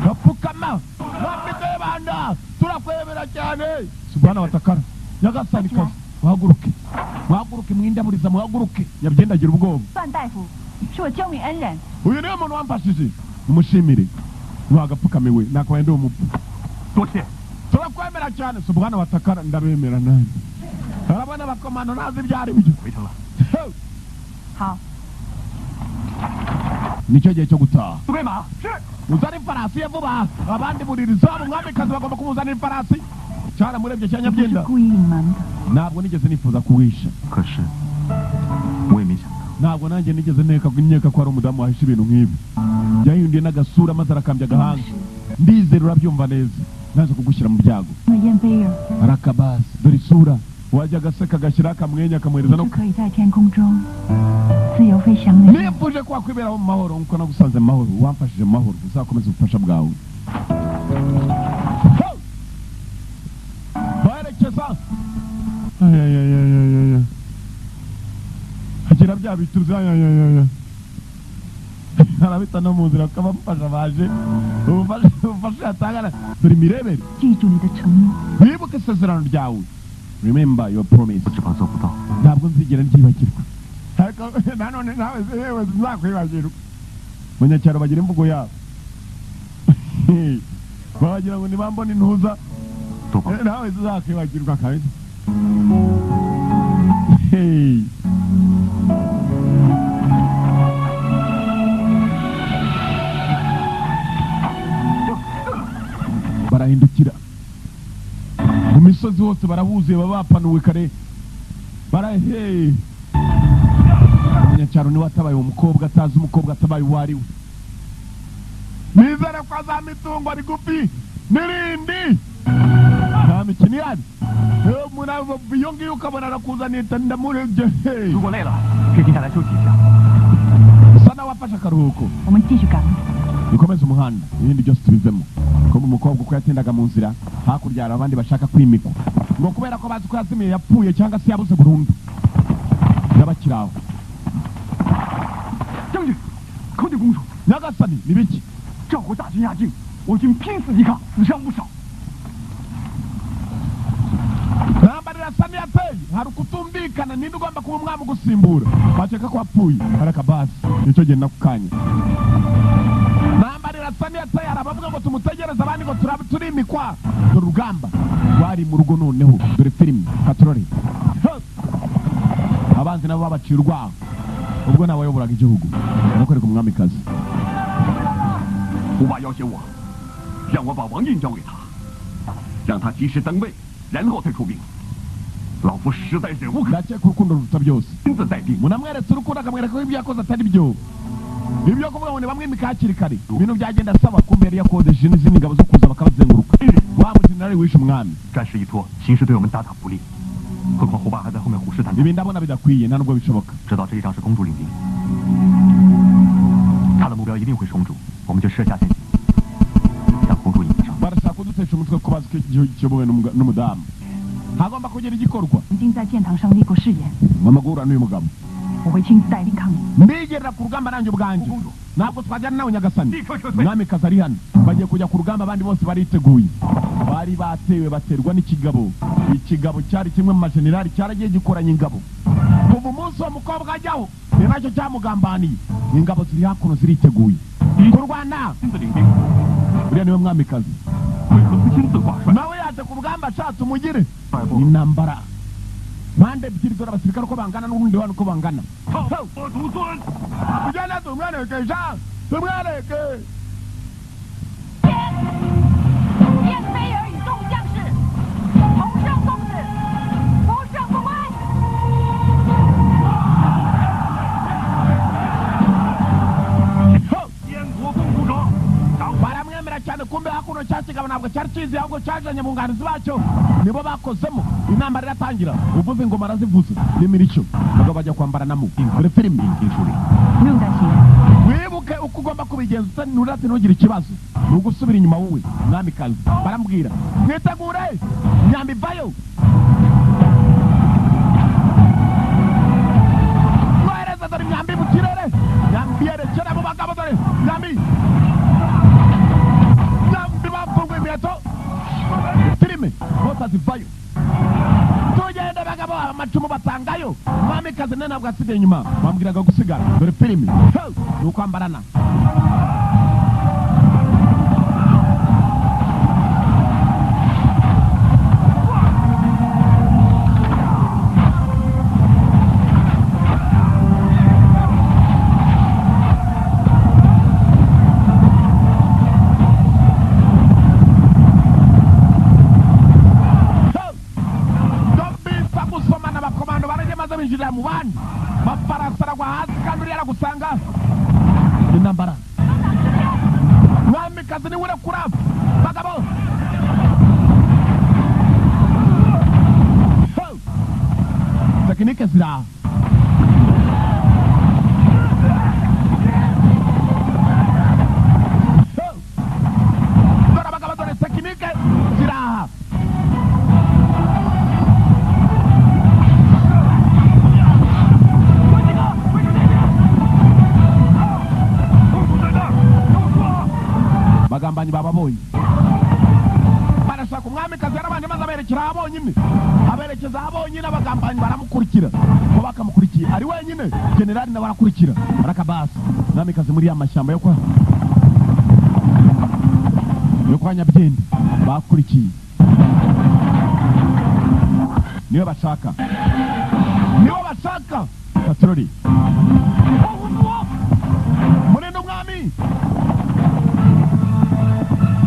[SPEAKER 1] gapfukama mwambike banda turakwemera cyane subhana watakara nyagasani kazi muhaguruke muhaguruke mwindaburiza muhaguruke Nyabyendagira ubwoba uyu niwe muntu wamfashije umushimire wagapfukamiwe nakabaye ndi umupfu turakwemera cyane subhana watakara ndabemera nanjye arabona abakomando ntazi ibyo ari byo nicyo gihe cyo gutaha uzana ifarasi ye vuba abandi buririza umwamikazi bagomba kumuzanira ifarasi cyaramurebye cya Nyabyenda ntabwo nigeze nifuza kuwisha ntabwo nanjye nigeze nkeka ko ari umudamu wahisha ibintu nk'ibi yahinduye n'agasura maze arakambya agahanga ndizera urabyumva neza naje kugushyira mu byago arakabasi dore isura wajya agaseka agashyira akamwenya akamuhereza no nifuje ko wakwiberaho mu mahoro nkuko nagusanze mu mahoro wamfashije mu mahoro uzakomeza ubufasha bwawe baherekeza agira bya bituzi arabita no mu nzira akabamufasha baje ubufasha yatangana dore imirebere wibuke isezerano ryawe remember your promise ntabwo nzigera ndyibagirwa ariko nanone nawe yewe nzakwibagirwa abanyacyaro bagira imvugo yabo bagira ngo nibambona intuza nawe nzakwibagirwa kabisa barahindukira mu misozi hose barahuzuye baba bapanuwe kare barahe umunyacyaro niwe atabaye uwo mukobwa atazi umukobwa atabaye uwo ari we nizere ko azama itungo rigufi n'irindi nta mikino ihari iyo ngiyo ukabona arakuzaniye ndamurebye usa nawe afashe akaruhuko dukomeze umuhanda ibindi byose tubivemo ko umukobwa uko yatindaga mu nzira hakurya hari abandi bashaka kwimikwa ngo kubera ko bazi ko yazimiye yapfuye cyangwa se yabuze burundu n'abakiri aho nyagasani ni biki ntambara irasa n'iyateye hari ukutumvikana ninde ugomba kuba umwami ugusimbura bakeka ko wapfuye hari akabasi nicyo gihe nako kanya ntambara irasa n'iyateye hari abavuga ngo tumutegereze abandi ngo turimikwa dore urugamba rwari mu rugo noneho dore filimi katorori abanzi nabo babaciye urwaho ubwo nawe wayoboraga igihugu nakwereka umwamikazi ndakeka urukundo ruruta byose munamweretse urukundo akamwereka ko ibyo yakoze atari byo ibyo kuvuga ngo ntibamwimike hakiri kare ibintu byagenda asaba kumbe yari yakodesheje n'izindi ngabo zo kuza bakabazenguruka wa mujenerali wishe umwami ibi ndabona bidakwiye nta nubwo bishoboka barashaka kudutesha umutwe ko bazi ko igihugu kiyobowe n'umudamu. Hagomba kugira igikorwa.
[SPEAKER 2] 曾经在剑堂上立过誓言，
[SPEAKER 1] Ngomba guhura n'uyu mugabo.
[SPEAKER 2] 我会亲自带兵抗你。
[SPEAKER 1] Ndigerera ku rugamba nanjye ubwanjye. Ntabwo twajyana nawe nyagasani. Mwamikazi ari hano. Bagiye kujya ku rugamba, abandi bose bariteguye. Bari batewe baterwa n'ikigabo. Ikigabo cyari kimwe mu majenerali cyaragiye gikoranya ingabo. Kuva umunsi uwo mukobwa ajyaho ni nacyo cyamugambaniye. Ingabo ziri hakuno ziriteguye kurwana.
[SPEAKER 3] 亲自领兵，
[SPEAKER 1] Uriya niwe mwamikazi.
[SPEAKER 3] 为何不亲自挂帅？
[SPEAKER 1] Nawe yaje ku rugamba ashatse umugire.
[SPEAKER 3] 率部
[SPEAKER 1] Intambara mpande ebyiri, dore abasirikare uko bangana n'urundi ruhande uko bangana.
[SPEAKER 3] 靠我独尊。
[SPEAKER 1] Tugende tumwereke sha, tumwereke.
[SPEAKER 2] 燕飞儿与众将士同生共死，不胜不归。
[SPEAKER 1] Ho!
[SPEAKER 3] 燕国公主者，掌
[SPEAKER 1] Baramwemera cyane. Kumbe hakuno cya kigabo ntabwo cyari kizi, ahubwo cyajanye bunganizi bacyo nibo bakozemo. Intambara iratangira, uvuze ingoma arazivuze n'imirishyo, bagabo bajya kwambaranamo. Dore filimi.
[SPEAKER 4] 引经处理。
[SPEAKER 2] 不用担心，
[SPEAKER 1] Wibuke uko ugomba kubigenza, nturate ntugire ikibazo. Ni ugusubira inyuma wowe mwamikazi. Baramubwira mwitegure, myambi vayo, mwohereza. Dore imyambi mu kirere, myambi yerekera mu bagabo. Dore myambi, myambi bafunguye imiheto. Filime bose azivayo. Tugende bagabo, amacumu batangayo. Mwamikazi nawe ntabwo asigaye inyuma, bambwiraga gusigara. Dore filime. Ho! Ni ukwambarana. Ho! Bisa gusomana, abakomando barajya maze binjirira mu bandi. Mafarasi aragwa hasi kandi uriya aragusanga. Intambara, mwamikazi niwe urekura bagabo. Ho! Tekinike ziraha. Ho! Dore abagabo, dore tekinike ziraha.
[SPEAKER 3] 公主在那儿，跟我说啊！
[SPEAKER 1] Bagambanyi bababonye, barashaka umwamikazi. Yarabanje maze aberekera ahabonyine, aberekeza ahabonyine. Abagambanyi baramukurikira, ko bakamukurikiye ari wenyine. Generali nawe arakurikira, barakabasa umwamikazi muri ya mashyamba yo kwa Nyabyenda. Bakurikiye, niwe bashaka, niwe bashaka. Patroli murinde umwami.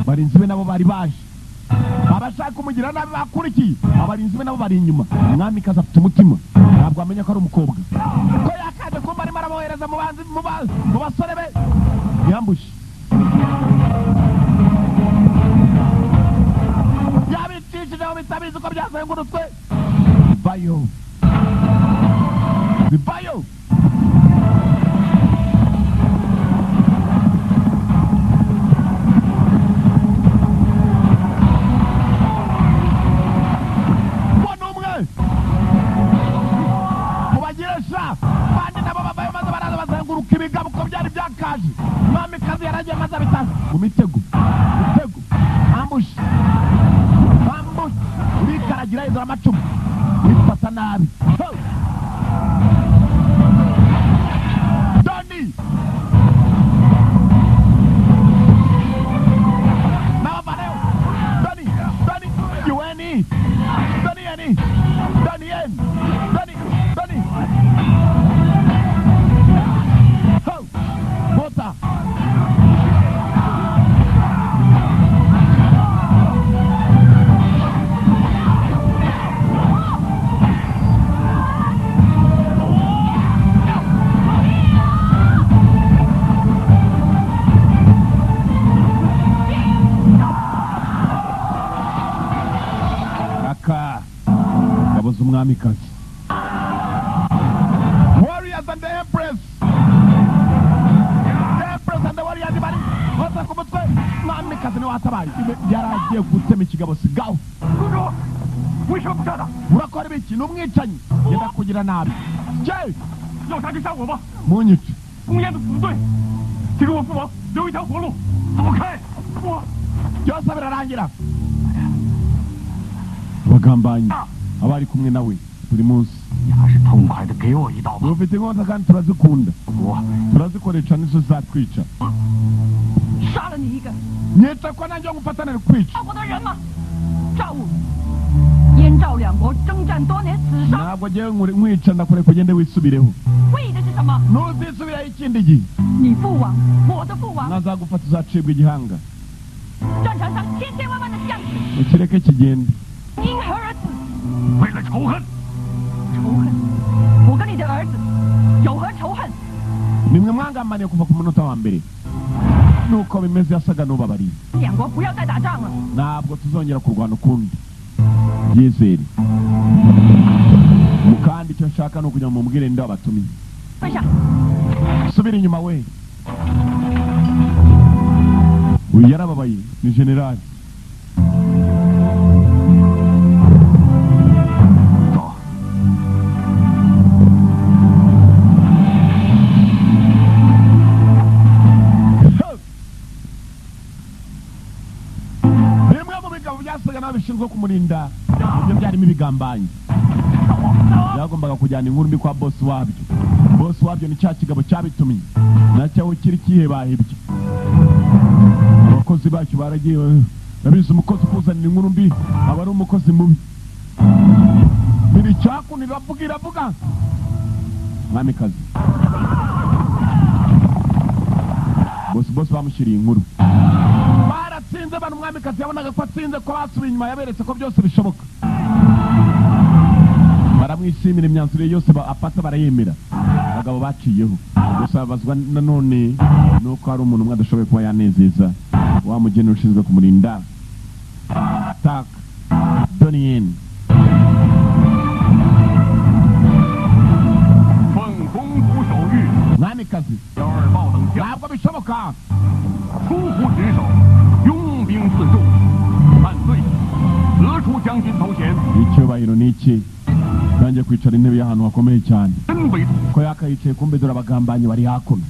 [SPEAKER 1] Barinzi be nabo bari baje, abashaka kumugira nabi bakurikiye. Abarinzi be nabo bari inyuma. Umwamikazi afite umutima, ntabwo amenya ko ari umukobwa, ko yakaje kumba arimo arabohereza mu banzi, mu basore be yambushe yabicishije bitabizi ko byazengurutswe. Vayo zivayo. Uwo ni umwe mubagiresha bandi, nabo bavayo maze baraza bazenguruka ibigabo uko byari byakaje. Mwamikazi yaragiye maze abitaza mu mitego, mitego, ambush, ambush. Urikaragira hejuru amacumu, urifata nabi. Ho! Doni n'abavaneyo. Doni, Doni Yueni, Doni Yeni, Doni Yen, Doni, Doni. Ho! Bota. Raka ingabo z'umwamikazi. Warriors and the Empress, the Empress and the Warriors bari bose ku mutwe. Mwamikazi niwe. Watabaye yaragiye gutema ikigabo sigaho.
[SPEAKER 3] 公主，为什么不杀他？
[SPEAKER 1] Urakora ibiki? Ni umwicanyi, yenda kugira nabi. Je,
[SPEAKER 3] 要杀就杀我吧，
[SPEAKER 1] munyice.
[SPEAKER 3] 公燕的死罪，请给我父王留一条活路。走开！我
[SPEAKER 1] Byose birarangira. Abagambanyi abari kumwe nawe buri munsi.
[SPEAKER 4] 你还是痛快的给我一刀吧。
[SPEAKER 1] Ufite inkota kandi turazikunda,
[SPEAKER 4] 我
[SPEAKER 1] turazikoresha, nizo zatwica.
[SPEAKER 2] 杀了你一个，
[SPEAKER 1] Nyita ko nanjye ngufatanire kwica.
[SPEAKER 2] 赵国的人吗？赵武，燕赵两国征战多年，死伤
[SPEAKER 1] Ntabwo ngewe nkwica, ndakureka ugende wisubireho.
[SPEAKER 2] 为的是什么？
[SPEAKER 1] Ntuzisubiraho ikindi gihe.
[SPEAKER 2] 你父王，我的父王，
[SPEAKER 1] Nazagufata uzacibwa igihanga.
[SPEAKER 2] 战场上千千万万的将士
[SPEAKER 1] Ukireke kigende.
[SPEAKER 2] 因何而死？
[SPEAKER 3] 为了仇恨，
[SPEAKER 2] 仇恨，我跟你的儿子有何仇恨？
[SPEAKER 1] Nimwe mwangambaniye kuva ku munota wa mbere, nuko bimeze. Yasaga n'ubabariye.
[SPEAKER 2] 两国不要再打仗了。
[SPEAKER 1] Ntabwo tuzongera kurwana ukundi, byizere mukandi. Icyo nshaka ni ukugira ngo mumubwire nde wabatumye.
[SPEAKER 2] 退下！
[SPEAKER 1] Subira inyuma we. Uyu yarababaye, ni generali.
[SPEAKER 3] 走。
[SPEAKER 1] Bimwe mu bigabo byasaga naho bishinzwe kumurinda, ibyo byarimo ibigambanyi byagombaga kujyana inkuru mbi kwa bosi wabyo. Bosi wabyo ni cya kigabo cyabitumye, nacyo aho kiri kihebahebye. Abakozi bacyo baragiye. Babizi, umukozi ukuzanira inkuru mbi aba ari umukozi mubi. Biri cyakuntu iravuga, iravuga mwamikazi. Bosi, bosi bamushyiriye inkuru, baratsinze abantu. Umwamikazi yabonaga ko atsinze, ko basubiye inyuma, yaberetse ko byose bishoboka. Baramwishimira, imyanzuro ye yose afata barayemera. Abagabo baciyeho gusa babazwa nanone nuko hari umuntu umwe adashoboye kuba yanezeza, wa mugeni ushinzwe kumurinda, Tak Donien.
[SPEAKER 3] 奉公主手谕，
[SPEAKER 1] Mwamikazi,
[SPEAKER 3] 姚二豹等将
[SPEAKER 1] ntabwo bishoboka.
[SPEAKER 3] 疏忽职守，拥兵自重，犯罪，革除将军头衔，
[SPEAKER 1] Icyubahiro ni iki? Nanjye kwicara intebe y'ahantu hakomeye cyane.
[SPEAKER 3] 真为
[SPEAKER 1] Ko yakayicaye, kumbe dore abagambanyi bari hakuno.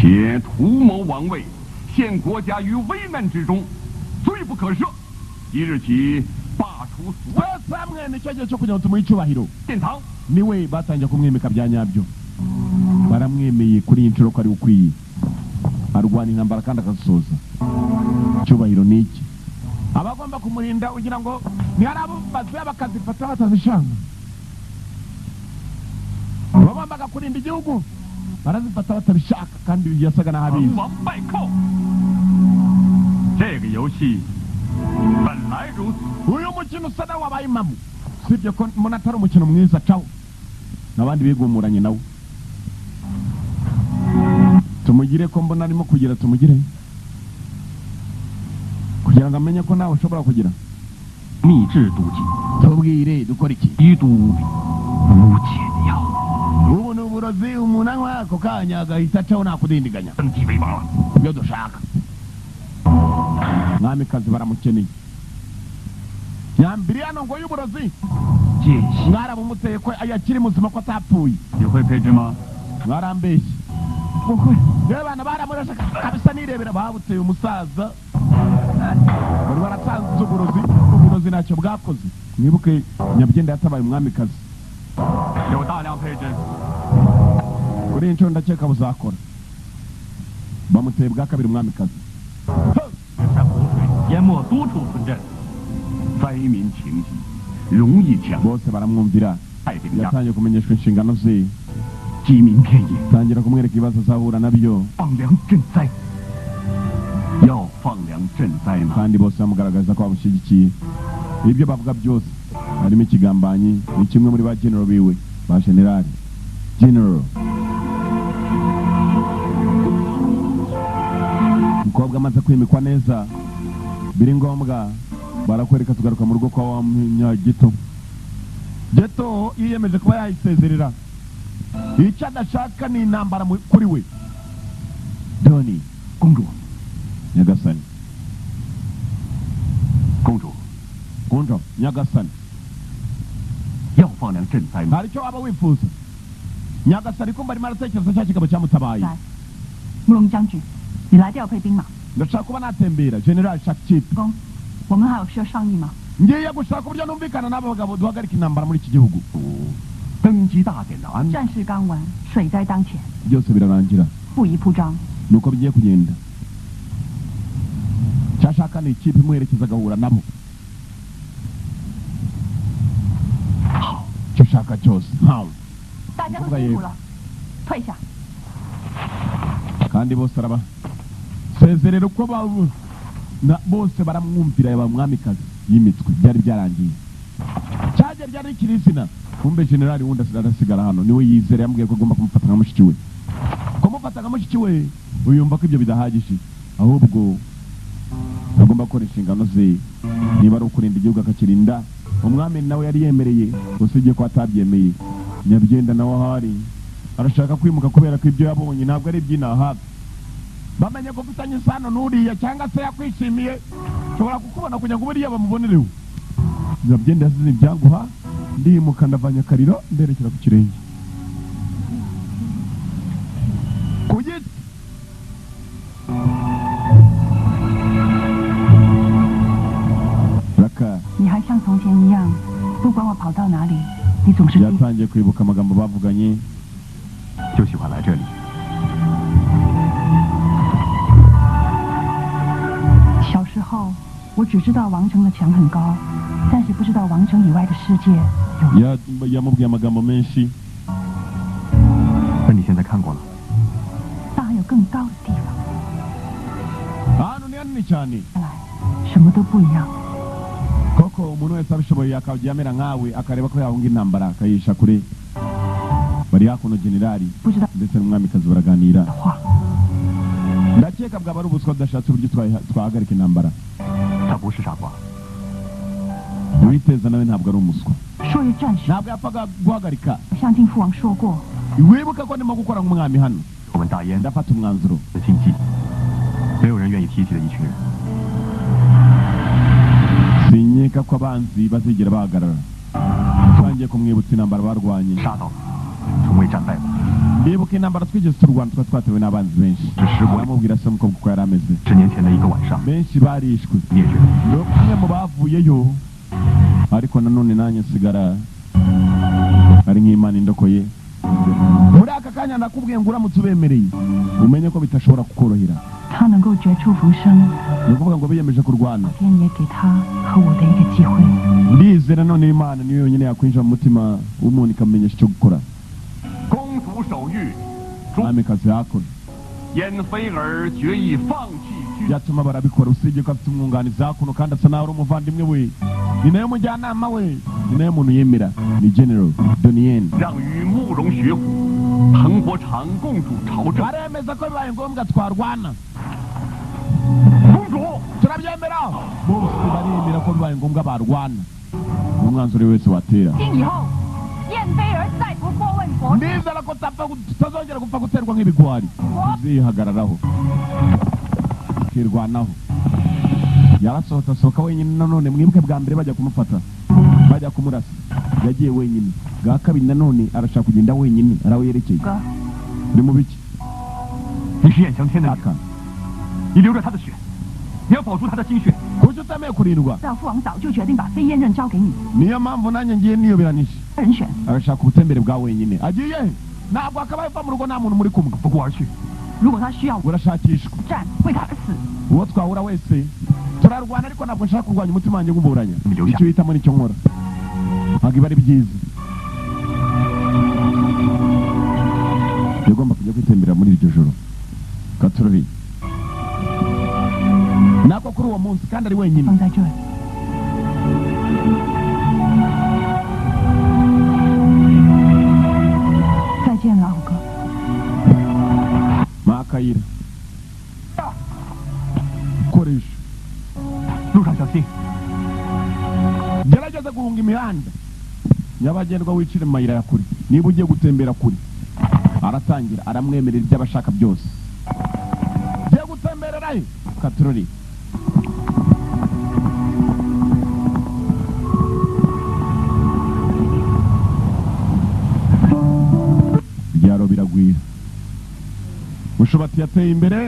[SPEAKER 3] 且图谋王位，陷国家于危难之中，罪不可赦。即日起罢除所有
[SPEAKER 1] Twese hamwe nicyo gihe cyo kugira ngo tumuhe icyubahiro.
[SPEAKER 3] 殿堂。
[SPEAKER 1] Niwe batangiye kumwimika bya nyabyo. Baramwemeye kuri iyi nshuro ko ari ukwiye, arwana intambara kandi akazisoza. Icyubahiro ni iki? Abagomba kumurinda ugira ngo ntihari abo bazuya bakazifata batazishanga. Bagombaga kurinda igihugu barazifata batabishaka, kandi yasaga n'aho
[SPEAKER 3] 成
[SPEAKER 1] abizi.
[SPEAKER 3] 王败寇。这个游戏本来如此，
[SPEAKER 1] Uyu mukino usa nawe wabaye impamo, usibye ko mbona atari umukino mwiza. Cawo n'abandi bigumuranye nawe tumugire ko mbona arimo kugira, tumugire kugira ngo amenye ko nawe ushobora kugira.
[SPEAKER 4] 秘制毒计，
[SPEAKER 1] Tubwire dukora iki?
[SPEAKER 4] 一毒无比，无解药，
[SPEAKER 1] Ubu ni uburozi umuntu anywa ako kanya agahita acaho, nta kudindiganya.
[SPEAKER 3] 登基为王了。
[SPEAKER 1] Ibyo dushaka, mwamikazi baramukeneye. Nyambiri hano ngo y'uburozi.
[SPEAKER 4] 见习
[SPEAKER 1] Mwarabumuteye ko yakiri muzima, ko atapfuye.
[SPEAKER 3] 你会配置吗？
[SPEAKER 1] Mwarambeshye.
[SPEAKER 2] 不会，
[SPEAKER 1] Rero abana baramurashe kabisa, nirebera babuteye umusaza. Bari baratanze uburozi, uburozi ntacyo bwakoze. Mwibuke Nyabyenda yatabaye umwamikazi.
[SPEAKER 3] 有大量配置，
[SPEAKER 1] Kuri iyi nshuro ndakeka buzakora. Bamuteye bwa kabiri umwamikazi.
[SPEAKER 4] 山洪水淹没多处村镇，
[SPEAKER 3] 灾民情急，容易抢
[SPEAKER 1] Bose baramwumvira.
[SPEAKER 3] 太平家，
[SPEAKER 1] Yatangiye kumenyeshwa inshingano ze,
[SPEAKER 3] 饥民遍野，
[SPEAKER 1] tangira kumwereka ibibazo azahura nabyo.
[SPEAKER 3] 放粮赈灾。要放粮赈灾吗？
[SPEAKER 1] Kandi bose bamugaragaza ko bamushyigikiye. Ibyo bavuga byose harimo ikigambanyi, ni kimwe muri ba general biwe, ba generali general. Umukobwa amaze kwimikwa neza, biri ngombwa barakwereka. Tugaruka mu rugo kwa wa munyagito. Geto yiyemeje kuba yayisezerera. Icyo adashaka ni intambara kuri we. Doni
[SPEAKER 3] 公主，
[SPEAKER 1] nyagasani.
[SPEAKER 3] 公主，
[SPEAKER 1] 公主 nyagasani.
[SPEAKER 3] 要放粮赈灾吗？
[SPEAKER 1] Hari icyo waba wifuza nyagasani? Kumva arimo aratekereza cya kigabo cyamutabaye.
[SPEAKER 2] 来，慕容将军，你来调配兵马。
[SPEAKER 1] Ndashaka kuba natembera general Shakchip.
[SPEAKER 2] 公，我们还有需要商议吗？
[SPEAKER 1] Ngiye gushaka uburyo numvikana n'aba bagabo duhagarika intambara muri iki gihugu.
[SPEAKER 3] 登基大典的安排。
[SPEAKER 2] 战事刚完，水灾当前，
[SPEAKER 1] Byose birarangira.
[SPEAKER 2] 不宜铺张。
[SPEAKER 1] Nuko bigiye kugenda, cyashaka ni ikipe imuherekeza agahura nabo, icyo ushaka cyose ntawe.
[SPEAKER 2] 大家都辛苦了，退下。
[SPEAKER 1] Kandi bose araba sezerera uko na bose baramwumvira, yaba mwamikazi y'imitwe byari byarangiye cyajya ryari rikiri izina. Kumbe generali wundi arasigara hano, niwe yizera, yamubwiye ko agomba kumufata nka mushiki we, kumufata nka mushiki we. Uyumva ko ibyo bidahagije, ahubwo agomba gukora inshingano ze, niba ari ukurinda igihugu akakirinda. Umwami nawe yari yemereye, usibye ko atabyemeye. Nyabyenda nawe ahari arashaka kwimuka kubera ko ibyo yabonye ntabwo ari iby'inaha hafi. Bamenye ko ufitanye isano n'uriya cyangwa se yakwishimiye, nshobora kukubona kugira ngo buriya bamubonereho. Nyabyenda yasize ibyanguha, ndimuka ndavanye akariro nderekera ku kirenge ku giti. Raka.
[SPEAKER 2] 你还像从前一样，不管我跑到哪里，你总是
[SPEAKER 1] Yatangiye kwibuka amagambo bavuganye.
[SPEAKER 4] 就喜欢来这里。
[SPEAKER 2] 小时候，我只知道王城的墙很高，但是不知道王城以外的世界有。
[SPEAKER 1] Yamubwiye amagambo menshi.
[SPEAKER 4] 那你现在看过了？
[SPEAKER 2] 但还有更高的地方。
[SPEAKER 1] Ahantu ni hanini cyane.
[SPEAKER 2] 来，什么都不一样。
[SPEAKER 1] Koko umuntu wese abishoboye akajya amera nkawe, akareba ko yahunga intambara akayisha kure. Bari hakuno, generali
[SPEAKER 2] 不知道
[SPEAKER 1] ndetse n'umwamikazi baraganira.
[SPEAKER 2] 的话，
[SPEAKER 1] Ndakeka bwaba ari ubuswa tudashatse uburyo twahagarika intambara.
[SPEAKER 4] 他不是傻瓜，
[SPEAKER 1] Uwiteza nawe ntabwo ari umuswa.
[SPEAKER 2] 说一战时，
[SPEAKER 1] Ntabwo yapfaga guhagarika.
[SPEAKER 2] 向敬父王说过，
[SPEAKER 1] Wibuka ko ndimo gukora nk'umwami hano.
[SPEAKER 4] 我们大燕的
[SPEAKER 1] Ndafata umwanzuro.
[SPEAKER 4] 禁忌，没有人愿意提起的一群人。
[SPEAKER 1] Sinkeka ko abanzi bazigera bahagarara. Twangiye kumwibutsa intambara barwanye.
[SPEAKER 4] 杀到，从未战败过。
[SPEAKER 1] Ndibuka intambara twigeze turwana, twari twatewe n'abanzi benshi.
[SPEAKER 4] 这十国
[SPEAKER 1] Aramubwira se umukobwa uko yari ameze.
[SPEAKER 4] 十年前的一个晚上，
[SPEAKER 1] Benshi barishwe.
[SPEAKER 4] 灭绝。
[SPEAKER 1] Ndi umwe mu bavuyeyo, ariko nanone nanjye nsigara ari nk'Imana indokoye. Muri aka kanya ndakubwiye ngo uramutse ubemereye, umenye ko bitashobora kukorohera.
[SPEAKER 2] 他能够绝处逢生，
[SPEAKER 1] Ni ukuvuga ngo biyemeje kurwana.
[SPEAKER 2] 天也给他和我的一个机会。
[SPEAKER 1] Ndizera none Imana niyo yonyine yakwinjira mu mutima w'umuntu ikamenyesha icyo gukora.
[SPEAKER 3] 公主手谕，
[SPEAKER 1] Mwamikazi hakuno
[SPEAKER 3] 燕菲儿决意放弃军
[SPEAKER 1] byatuma barabikora, usibye ko afite umwunganizi hakuno kandi asa naho ari umuvandimwe we, ni nayo mujyanama we, ni nayo muntu yemera, ni General Donien.
[SPEAKER 3] 让与慕容雪虎、滕国长共主朝政。
[SPEAKER 1] Baremeza ko bibaye ngombwa twarwana.
[SPEAKER 3] 公主，
[SPEAKER 1] Turabyemera, bose baremera ko bibaye ngombwa barwana, umwanzuro wese watera.
[SPEAKER 2] 今以后，燕飞儿再不过问国
[SPEAKER 1] Ndizera ko tutazongera gupfa guterwa nk'ibigwari, tuzihagararaho tukirwanaho. Yarasohotse asohoka wenyine. Nanone mwibuke bwa mbere bajya kumufata, bajya kumurasa, yagiye wenyine. Bwa kabiri nanone arashaka kugenda wenyine, araho yerekeye.
[SPEAKER 2] 哥，
[SPEAKER 1] Ni mu biki?
[SPEAKER 4] 你是燕翔天的女
[SPEAKER 1] Aka
[SPEAKER 4] 儿，你流着他的血，你要保住他的心血。
[SPEAKER 1] Kuki utemeye kurindwa?
[SPEAKER 2] 赵父王早就决定把飞燕刃交给你，
[SPEAKER 1] Niyo mpamvu nanjye ngiye niyoberanije.
[SPEAKER 2] 人选。
[SPEAKER 1] Arashaka ubutembere bwa wenyine, agiye he? Ntabwo akabaye ava mu rugo nta muntu muri kumwe.
[SPEAKER 4] 不顾而去，
[SPEAKER 2] 如果他需要我
[SPEAKER 1] Urashakishwa.
[SPEAKER 2] 战，为他而死，
[SPEAKER 1] Uwo twahura wese turarwana, ariko ntabwo nshaka kurwanya umutima wanjye nguburanya. Icyo uhitamo nicyo nkora, ntabwo iba ari byiza. Yagomba kujya kwitembera muri iryo joro katurori nako kuri uwo munsi kandi ari wenyine.
[SPEAKER 2] 放在这里。再见了，五哥。
[SPEAKER 1] Makayira koresha.
[SPEAKER 4] 路上小心。
[SPEAKER 1] Gerageza guhunga imihanda nyabagendwa, wicire mu mayira ya kure niba ugiye gutembera kure. Aratangira aramwemerera ibyo aba ashaka byose. Ugiye gutembera. Akorera he katurori byaro biragwira Mushobati yateye imbere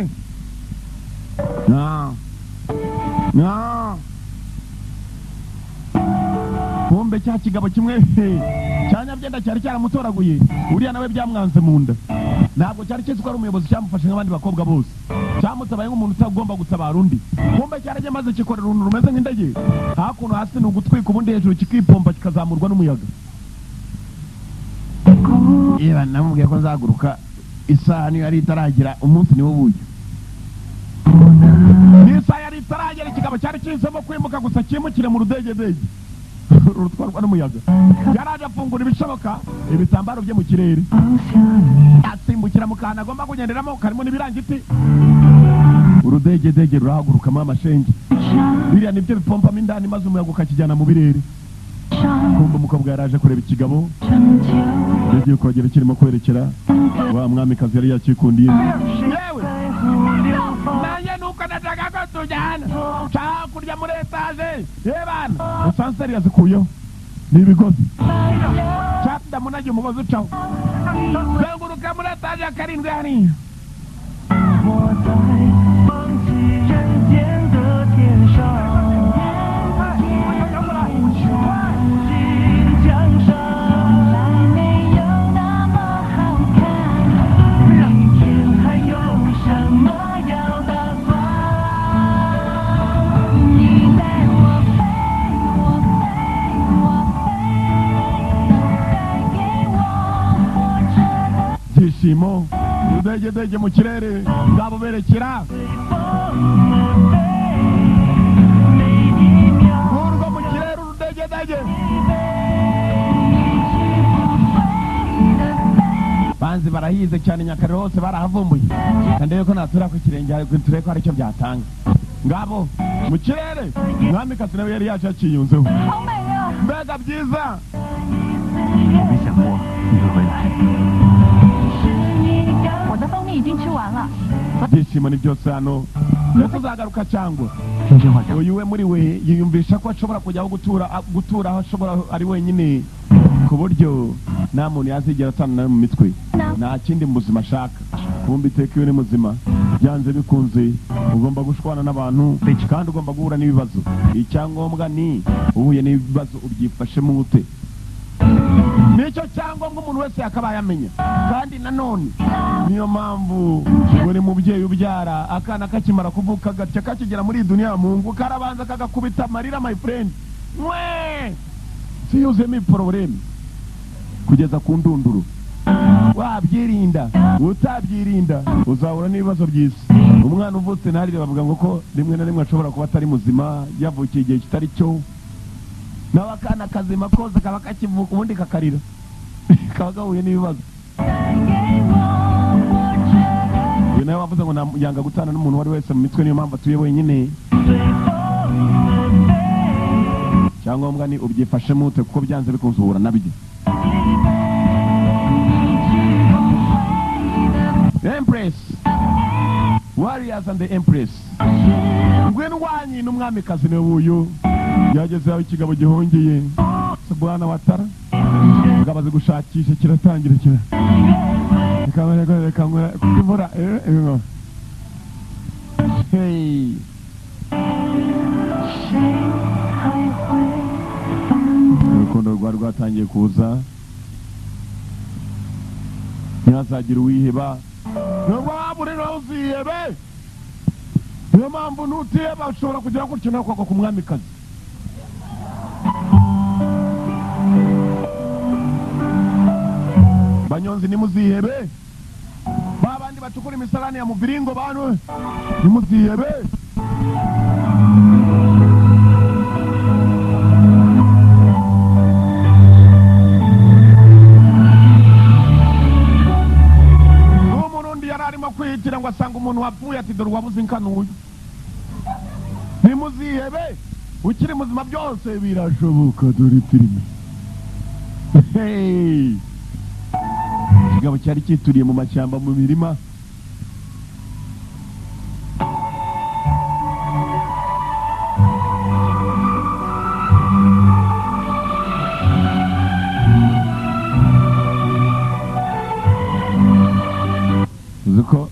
[SPEAKER 1] kumbe cya kigabo kimwe cyanyabyenda cyari cyaramutoraguye uriya nawe byamwanze mu nda ntabwo cyari kizi ko ari umuyobozi cyamufashe nk'abandi bakobwa bose cyamutabaye nk'umuntu utagomba gutabara undi kumbe cyarajya maze kikorera uruntu rumeze nk'indege hakuno hasi ni ugutwika ubundi hejuru kikipompa kikazamurwa n'umuyaga yewe namubwiye ko nzaguruka isaha niyo yari itaragira umunsi niwo buyu n'isaha yari itaragera ikigabo cyari kihisemo kwimuka gusa kimukire mu rudegedege rutwarwa n'umuyaga yaraje afungura ibishoboka ibitambaro bye mu kirere asimbukira mu kantu agomba kugenderamo karimo n'ibirangiti urudegedege rurahagurukamo amashenge biriya nibyo bipompamo indani maze umuyaga ukakijyana mu birere kumva umukobwa yaraje kureba ikigabo yagiye kogera kirimo kwerekera wa mwamikazi yari yakikundiye yewe nanjye nuko nashaka ko tujyana nshaka kurya muri etaje yebana esanseri yazikuyeho ni ibigozi ndamunagiye umugozi ucaho zenguruka muri etaje ya karindwi hariya Ibyishimo udegedege mu kirere ngabo berekera urwo mu kirere urudegedege banzi barahize cyane Nyakariro hose barahavumbuye kandi ko natura ku kirenge turebe ko hari icyo byatanga ngabo mu kirere mwamikazi nawe yari yaje akiyunzeho mbega byiza Ibyishimo ni byose hano tuzagaruka cyangwa uyu we muri we yiyumvisha ko ashobora kujya aho gutura aho ashobora ari wenyine ku buryo nta muntu yazigera atana nawe mu mitwe nta kindi mu buzima ashaka kumva iteka iyo uri muzima byanze bikunze ugomba gushwana n'abantu kandi ugomba guhura n'ibibazo icyangombwa ni uhuye n'ibibazo ubyifashemo ute nicyo cyangombwa umuntu wese yakabaye amenya kandi nanone niyo mpamvu buri mubyeyi ubyara akana kakimara kuvuka gatya kakigera muri dunia mungu karabanza kagakubita amarira my friend mwe siyuzemo iporobuleme kugeza ku ndunduro wabyirinda utabyirinda uzahura n'ibibazo by'isi umwana uvutse ntarire bavuga ngo ko rimwe na rimwe ashobora kuba atari muzima yavukiye igihe kitari cyo nawe akana kazima kose kaba kakivuka ubundi kakarira kaba gahuye n'ibibazo uyu nawe wavuze ngo yanga gutana n'umuntu uwo ari wese mu mitwe niyo mpamvu atuye wenyine icyangombwa ni ubyifashemo ute kuko byanze bikunze uhura nabyo Empress Warriors and the Empress ngwino wanyi n'umwamikazi niwe uyu yageze aho ikigabo gihungiye bwana watara ngabaze gushakisha kiratangira kira reka imvura hey urukundo rwari rwatangiye kuza ntihazagira uwiheba nubwo waba uri nawe uzihebe niyo mpamvu nutiheba ushobora kugera gutyo nawe ukagwa ku mwamikazi banyonzi nimuzihebe babandi bacukura imisarani ya muviringo bantu nimuzihebe n'umurundi yari arimo kwihitira ngo asanga umuntu wapfuye ati dore uwabuze inkanuye nimuzihebe ukiri muzima byose birashoboka dore filime hey ikigabo cyari cyituriye mu mashyamba mu mirima Uzi ko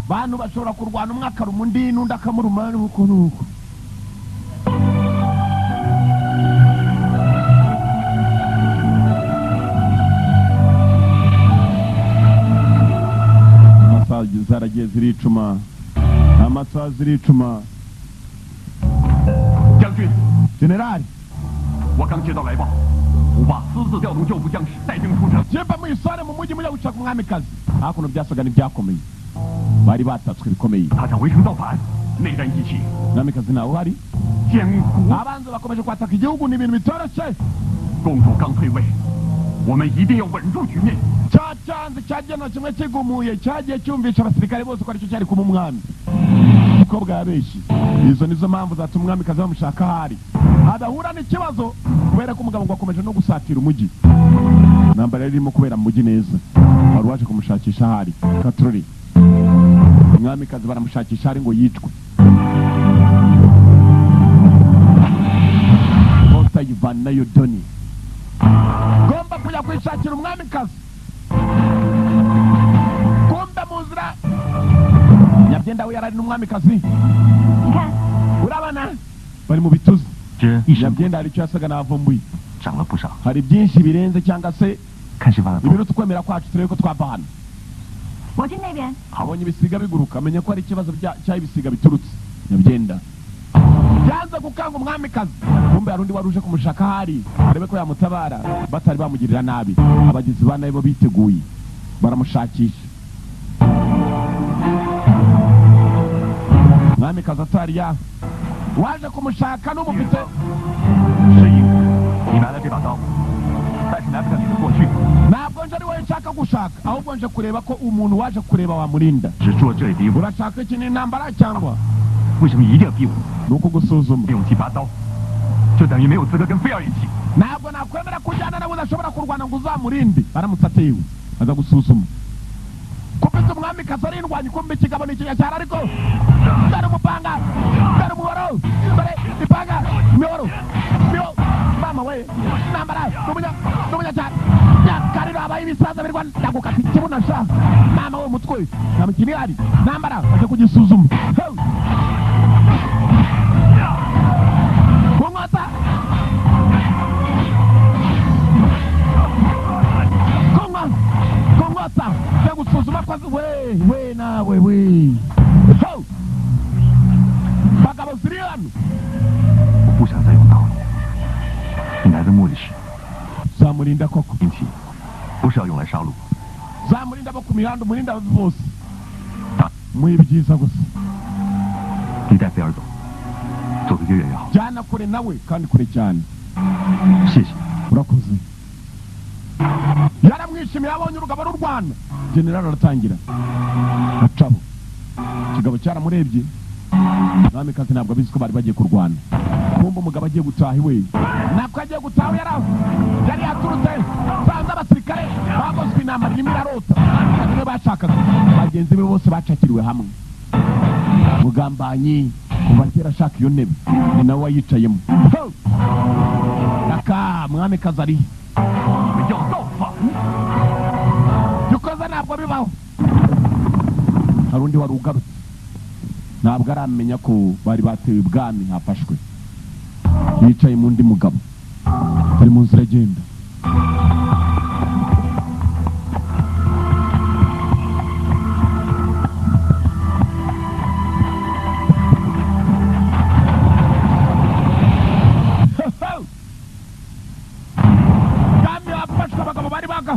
[SPEAKER 1] bantu bashobora kurwana, umwe akaruma undi n'undi akamuruma, nuko nuko. Amasaha zaragiye ziricuma, amasaha ziricuma.
[SPEAKER 3] 将军，
[SPEAKER 1] Generali.
[SPEAKER 3] 我刚接到来报，胡霸私自调动旧部将士带兵出城。
[SPEAKER 1] Jemba muyisare mu mujyi mujya gushaka umwamikazi. Hakuno byasaga n'ibyakomeye, bari batatswe bikomeye.
[SPEAKER 3] 他想围城造反，内战一起，
[SPEAKER 1] Umwamikazi ntawe uhari.
[SPEAKER 3] 艰苦。
[SPEAKER 1] Abanzi bakomeje kwataka igihugu, ni ibintu bitoroshye.
[SPEAKER 3] 公主刚退位，我们一定要稳住局面。
[SPEAKER 1] Cya cyanzi cyagena kimwe kigumuye cyagiye cyumvisha abasirikare bose ko aricyo cyari kuba umwami. Umukobwa yabeshye. Izo nizo mpamvu zatuma umwamikazi bamushaka ahari adahura n'ikibazo, kubera ko umugabo ngo akomeje no gusatira umujyi. Intambara yari irimo kubera mu mujyi neza. Wari waje kumushakisha ahari katurori. Umwamikazi baramushakisha ahari ngo yicwe. Otayivanayo doni ngomba kujya kwishakira umwamikazi. Kumbe mu nzira nyabyenda we yarari n'umwamikazi.
[SPEAKER 2] 你看，
[SPEAKER 1] Urabona bari mu bituzi.
[SPEAKER 4] 这一身
[SPEAKER 1] Nyabyenda hari icyo yasaga n'avumbuye.
[SPEAKER 4] 长了不少，
[SPEAKER 1] Hari byinshi birenze cyangwa se
[SPEAKER 4] 看谁发的疯。
[SPEAKER 1] ibiruta ukwemera kwacu. Turebe ko twava hano.
[SPEAKER 2] 我去那边。
[SPEAKER 1] Abonye ibisiga biguruka, amenya ko hari ikibazo cy'aho ibisiga biturutse. Nyabyenda yanze gukanga umwamikazi. Kumbe hari undi wari uje kumushaka ahari arebe ko yamutabara batari bamugirira nabi. Abagizi ba nabi bo biteguye baramushakisha. Umwamikazi atari ya waje kumushaka n'umufite.
[SPEAKER 4] 是因你拿了这把刀，但是拿不掉你的过去。
[SPEAKER 1] Ntabwo nje ari wowe nshaka gushaka, ahubwo nje kureba ko umuntu waje kureba wamurinda.
[SPEAKER 4] 只做这里敌我，
[SPEAKER 1] Urashaka iki? Ni intambara cyangwa
[SPEAKER 4] 为什么一定要逼我？
[SPEAKER 1] ni ukugusuzuma.
[SPEAKER 4] 没勇气拔刀，就等于没有资格跟菲儿一起。
[SPEAKER 1] Ntabwo nakwemera kujyana nawe udashobora kurwana ngo uzamurinde aramutse atewe. Aza gusuzuma ko ufite umwamikazi ari indwanyi. Kumva ikigabo ni ikinyacyaro, ariko dore umupanga, dore umuhoro, dore ipanga, imihoro miho. Mama we, intambara n'umunyacyaro nyakariro habaye ibisaza birwa. Ndagukata ikibuno sha. Mama we, umutwe nta mikino ihari. Ntambara aje kugisuzuma. Hey! Ku nkota, kunywa ku nkota yo gusuzuma ko we we nawe we. Ho! Bagabo ziri hano.
[SPEAKER 4] 我不想再用刀了。你来的目的是
[SPEAKER 1] Zamurinda koko.
[SPEAKER 4] 兵器，不是要用来杀戮。
[SPEAKER 1] Zamurinda bo ku mihanda, umurinda bose muhe ibyiza gusa.
[SPEAKER 4] 你带菲儿走，走得越远越好。
[SPEAKER 1] Jyana kure nawe kandi kure cyane.
[SPEAKER 4] 谢谢。
[SPEAKER 1] Urakoze. Yaramwishimiye abonye urugabo rurwana. Generali aratangira acabo. Ikigabo cyaramurebye. Mwamikazi ntabwo abizi ko bari bagiye kurwana. Kumva umugabo agiye gutaha iwe, nako agiye gutaha iwe, yari yaturutse sanze abasirikare bagozwe. Intambara irimo irarota niwe bashakaga. Bagenzi be bose bacakiriwe hamwe. Mugambanyi kuva kera ashaka iyo ntebe, ni nawe wayicayemo. Ho! Raka mwamikazi ari
[SPEAKER 3] 你们要造反？
[SPEAKER 1] Dukoze ntabwo bibaho. Hari undi wari ugarutse, ntabwo aramenya ko bari batewe ibwami hafashwe. Yicaye mu undi mugabo ari mu nzira agenda. Bwami hafashwe, abagabo bari baga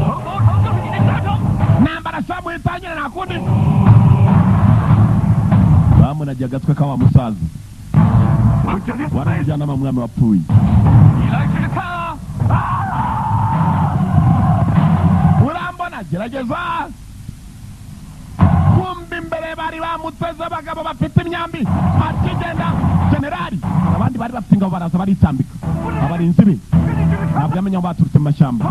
[SPEAKER 3] 城堡城就是你的下场。
[SPEAKER 1] Ntambara samu itangire, nta kundi. Bamunagiye agatwe ka wa musaza.
[SPEAKER 3] 我这里，
[SPEAKER 1] Wari umujyanama mwami wapfuye.
[SPEAKER 3] 你来试试看啊！
[SPEAKER 1] Urambona, gerageza. Kumva imbere bari bamuteze abagabo bafite imyambi. Akigenda generali, abandi bari bafite ingabo baraza baritambika abarinzi be.
[SPEAKER 3] 跟你这个
[SPEAKER 1] Ntabwo yamenya aho baturutse mu mashyamba.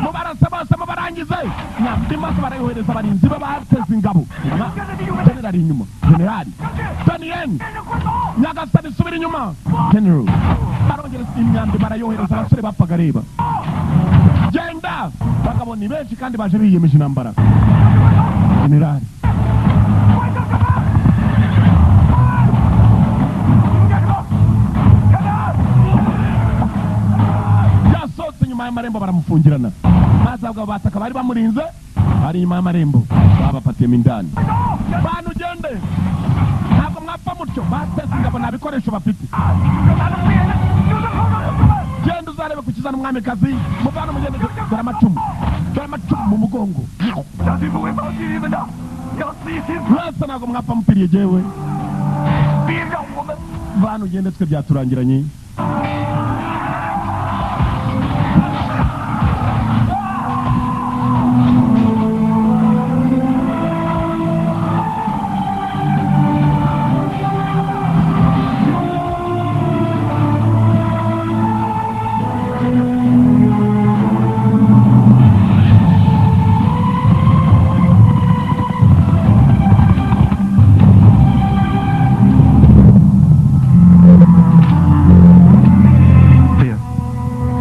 [SPEAKER 1] Mubarase bose mubarangize. Nyambi maso barayohereza abarinzi be bateze ingabo. Generali inyuma. Generali. Daniel. Nyagasani subira inyuma. General. Barongera imyambi barayohereza abasore bapfaga reba. Genda. Bagabo ni benshi kandi baje biyemeje intambara. Generali. Yasohotse inyuma y'amarembo baramufungirana. Maze abagabo bataka bari bamurinze ari inyuma y'amarembo babafatiyemo indani. Bantu ugende. Ntabwo mwapfa mutyo. Bateze ingabo nta bikoresho bafite. Genda uzarebe kukiza n'umwamikazi. Muvane umugende dore amacumu. Dore amacumu mu mugongo. Mwese ntabwo mwapfa mupiriye jewe. Bantu ugende twe byaturangiranye.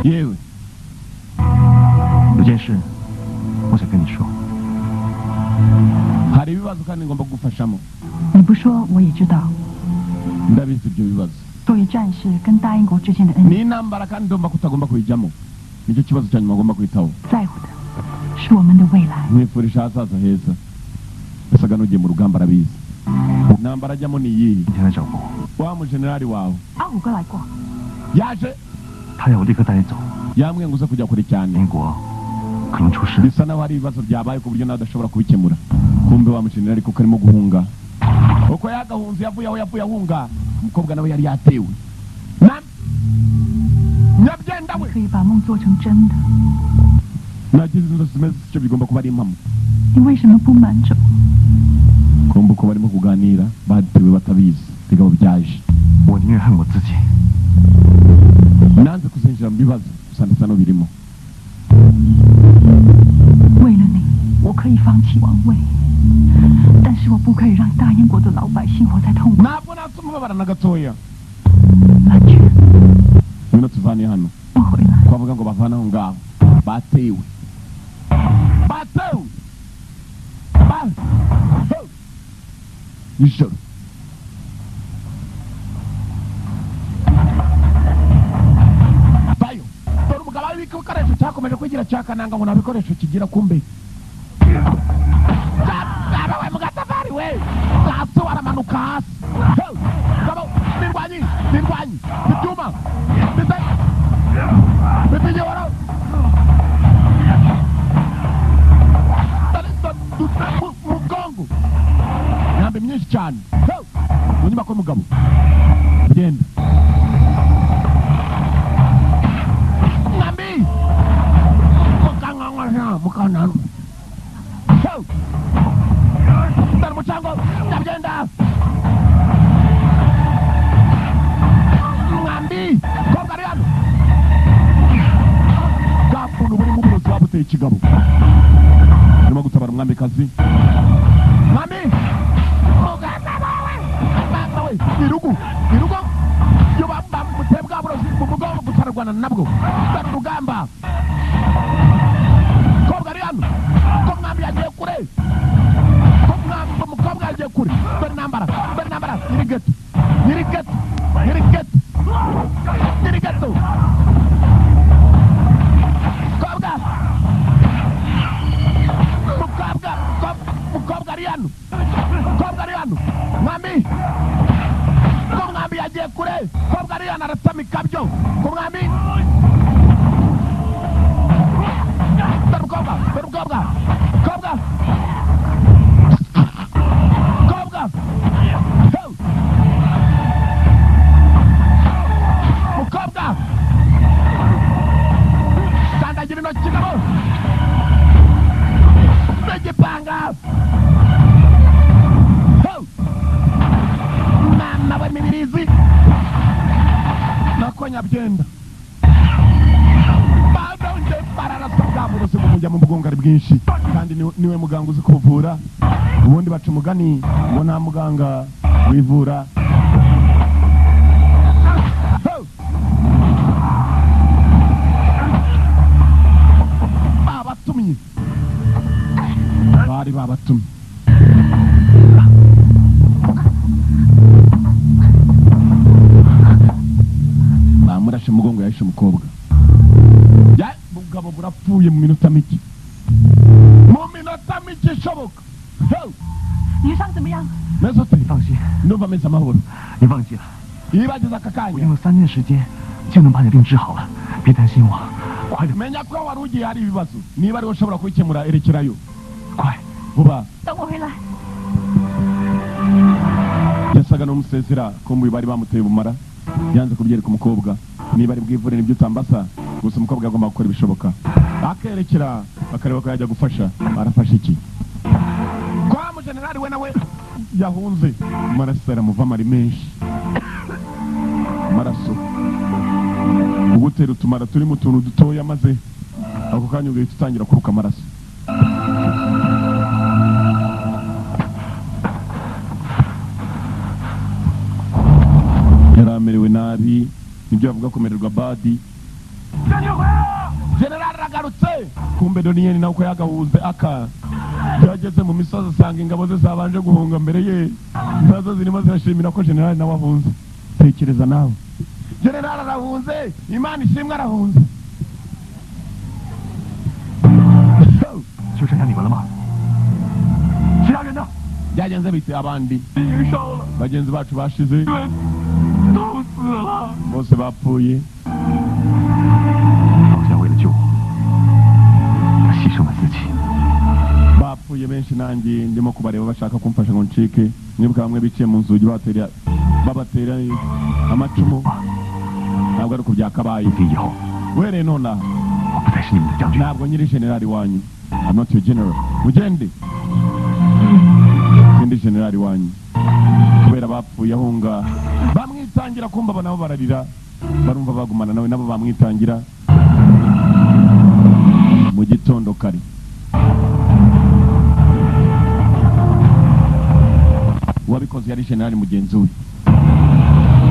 [SPEAKER 1] Yewe.
[SPEAKER 4] 有件事，我想跟你说。
[SPEAKER 1] Hari ibibazo kandi ngomba kugufashamo.
[SPEAKER 2] 你不说我也知道，
[SPEAKER 1] Ndabizi ibyo bibazo.
[SPEAKER 2] 作为战士跟大英国之间的恩
[SPEAKER 1] Ni intambara kandi ndumva ko utagomba kuyijyamo. Nicyo kibazo cya nyuma ugomba kwitaho.
[SPEAKER 2] 在乎的是我们的未来。
[SPEAKER 1] Nkwifurije ahazaza heza. Yasaga n'ugiye mu rugamba arabizi. Intambara ajyamo ni iyihe?
[SPEAKER 4] 今天来找过我，
[SPEAKER 1] Wa mujenerali wawe
[SPEAKER 2] 阿五哥来过，
[SPEAKER 1] yaje
[SPEAKER 4] 他要我立刻带你走。
[SPEAKER 1] yambwiye ngo uze kujya kure cyane.
[SPEAKER 4] 英国可能出事，
[SPEAKER 1] Bisa naho hari ibibazo byabaye ku buryo nawe adashobora kubikemura. Kumbe wa mujenerali kuko arimo guhunga. Uko yagahunze yavuye aho yavuye ahunga. Umukobwa nawe yari yatewe. Nyabyenda we.
[SPEAKER 2] 可以把梦做成真的，
[SPEAKER 1] Nagize inzozi zimeze zityo bigomba kuba ari impamo.
[SPEAKER 2] 你为什么不瞒着我？
[SPEAKER 1] Kumva uko barimo kuganira batewe batabizi. Bigabo byaje.
[SPEAKER 4] 我宁愿恨我自己。
[SPEAKER 1] Nanze kuzinjira mu bibazo gusa ndasa n'ubirimo.
[SPEAKER 2] 为了你，我可以放弃王位，但是我不可以让大英国的老百姓活在痛苦。
[SPEAKER 1] Ntabwo natuma babara na gatoya.
[SPEAKER 2] 蓝泉，
[SPEAKER 1] Ngwino tuvane hano.
[SPEAKER 2] 我回来。
[SPEAKER 1] Twavuga ngo bavane aho ngaho. Batewe. Batewe. Ba. Ho. Nijoro. Bayo. Dore umugabo abika ibikoresho cyakomeje kwigira cyakananga ngo nta bikoresho kigira kumbe. Baba we mugatafari we. Hasi aramanuka hasi. Ho. Gabo, nirwanyi, nirwanyi. Ibyuma. Bize. Bipigiyoro. Mugongo. Imyambi myinshi cyane. Ho. Mu nyubako y'umugabo. Genda. Mwambi. Mukangangasha, mukananu. Ho. Dore umucango, ndagenda. Mwambi, kobwa ari hano. Bwa buntu burimo uburozi babuteye ikigabo. Arimo gutabara umwamikazi. Mwami! Muganga wawe! Mama we! Irugu! Irugu! Iyo bamuteye bwa burozi mu mugongo gusa ararwana nabwo. Dore urugamba. Kobwa ari hano. Ko mwami yagiye kure. Ko mwami umukobwa yagiye kure. Dore intambara. Dore intambara. Nyiri geto. Nyiri geto. Nyiri geto. Nyiri geto. Kobwa! Mukobwa! Mukobwa ari hano. Mukobwa ari hano. Mwami! Ko mwami yagiye kure. Mukobwa ari hano aratamika byo. Ko mwami! Dore umukobwa! Dore umukobwa! Mukobwa! Mukobwa! Ho! Mukobwa! Kandagira intoki kigabo! N'igipanga! Ho! Mama we mibirizi! Nako nyabyenda. Bararasa bwa burozi bumujya mu bwongo ari bwinshi, kandi niwe muganga uzi kuvura. Ubundi baca umugani ngo nta muganga wivura. Babatumye, bari babatumye. Bamurashe umugongo, yahishe umukobwa. Ya bugabo burapfuye mu minota mike, mu minota mike ishoboka.
[SPEAKER 2] 你伤怎么样？
[SPEAKER 1] Meze ute?
[SPEAKER 4] 你放心，
[SPEAKER 1] Ndumva ameze amahoro.
[SPEAKER 4] 你放心了，
[SPEAKER 1] Iyo bageze aka
[SPEAKER 4] 我
[SPEAKER 1] kanya
[SPEAKER 4] 用了3天时间就能把你的病治好了，别担心我，快点，
[SPEAKER 1] menya ko wari ugiye hari ibibazo, niba ariwe ushobora kubikemura erekerayo
[SPEAKER 4] 快！
[SPEAKER 1] vuba.
[SPEAKER 2] 等我回来。
[SPEAKER 1] Yasaga n'umusezera kumbuye bari bamuteye ubumara, yanze kubyereka umukobwa. Niba ari bwivure nibyo utambasa gusa, umukobwa agomba gukora ibishoboka akerekera, bakareba ko yajya gufasha. Arafasha iki kwa mujenerali we nawe yahunze? Amaraso aramuvamo ari menshi, amaraso ugutera utumara turi mu tuntu dutoya, maze ako kanya ugahita utangira kuruka amaraso. Yari amerewe nabi, nibyo bavuga kumererwa badi. General aragarutse, kumbe Doniyeni nawe uko yagahuze aka yageze mu misozi asanga ingabo ze zabanje guhunga mbere ye, nazo zirimo zirashimira ko general nawe ahunze. Tekereza nawe, general arahunze, Imana ishimwe arahunze.
[SPEAKER 4] 就剩下你们了吗？其他人呢？
[SPEAKER 1] Byagenze bite abandi?
[SPEAKER 3] 已经烧了，
[SPEAKER 1] Bagenzi bacu bashize,
[SPEAKER 3] 都死了。
[SPEAKER 1] bose bapfuye.
[SPEAKER 4] 老夏为了救我，他牺牲了自己。
[SPEAKER 1] Bapfuye benshi, nanjye ndimo kubareba bashaka kumfasha ngo ncike. Mwibuka bamwe biciye mu nzugi batera babatera amacumu, ntabwo ari uko byakabaye.
[SPEAKER 4] 从今以后，
[SPEAKER 1] Uhereye nonaha
[SPEAKER 4] 我不再是你们的将军。
[SPEAKER 1] ntabwo nyiri generali wanyu. I'm not your general. Mugende, sindi generali wanyu. Kubera bapfuye ahunga bamwitangira, kumva abo nabo bararira, barumva bagumana nawe, nabo bamwitangira. Mu gitondo kare uwabikoze yari generali mugenzi we.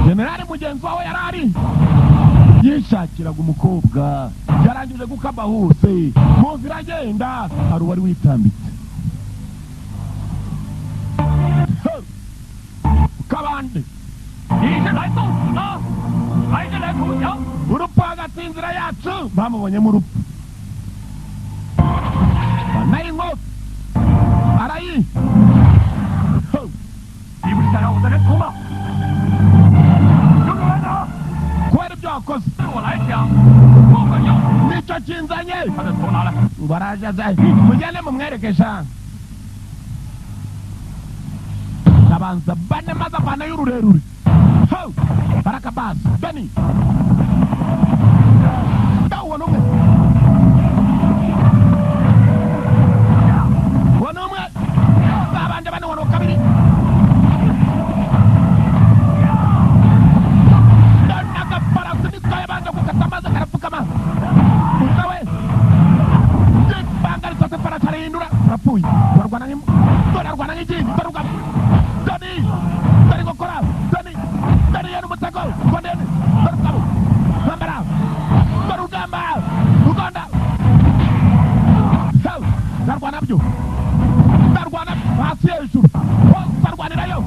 [SPEAKER 1] Generali mugenzi wawe yari ari yishakiraga umukobwa, yarangije gukaba hose mu nzira agenda hari uwari witambitse. Hey! Kabande.
[SPEAKER 3] 你是来送死的，还是来投降？
[SPEAKER 1] Urupfu hagati y'inzira yacu, bamubonyemo urupfu banayinkota arayi. Hey!
[SPEAKER 3] 你不是想要我的人头吗？有种来拿！
[SPEAKER 1] Kubera ibyo wakoze
[SPEAKER 3] 对我来讲，不管用。
[SPEAKER 1] nicyo kinzanye.
[SPEAKER 3] 他的头拿来。
[SPEAKER 1] Ngo araje aze, mugende mumwerekesha. Abanza bane maze avanayo y'ururerure. Ho! Barakabasi beni ndawubona umwe, ubona umwe, babanje bane, ubona kabiri. Ndagafarasi niko yabanje gukata maze karapfukama nawe ibanga risose, farasi arahindura, arapfuye. Barwana nk'imbwa, dore arwana nk'igindi, dore urugamba, dore dore gukora, dore dore yena umutego ngo ndende, dore urugamba, ntambara, dore urugamba ruganda. Sawa, ndarwana byo, ndarwana hasi hejuru hose, arwanirayo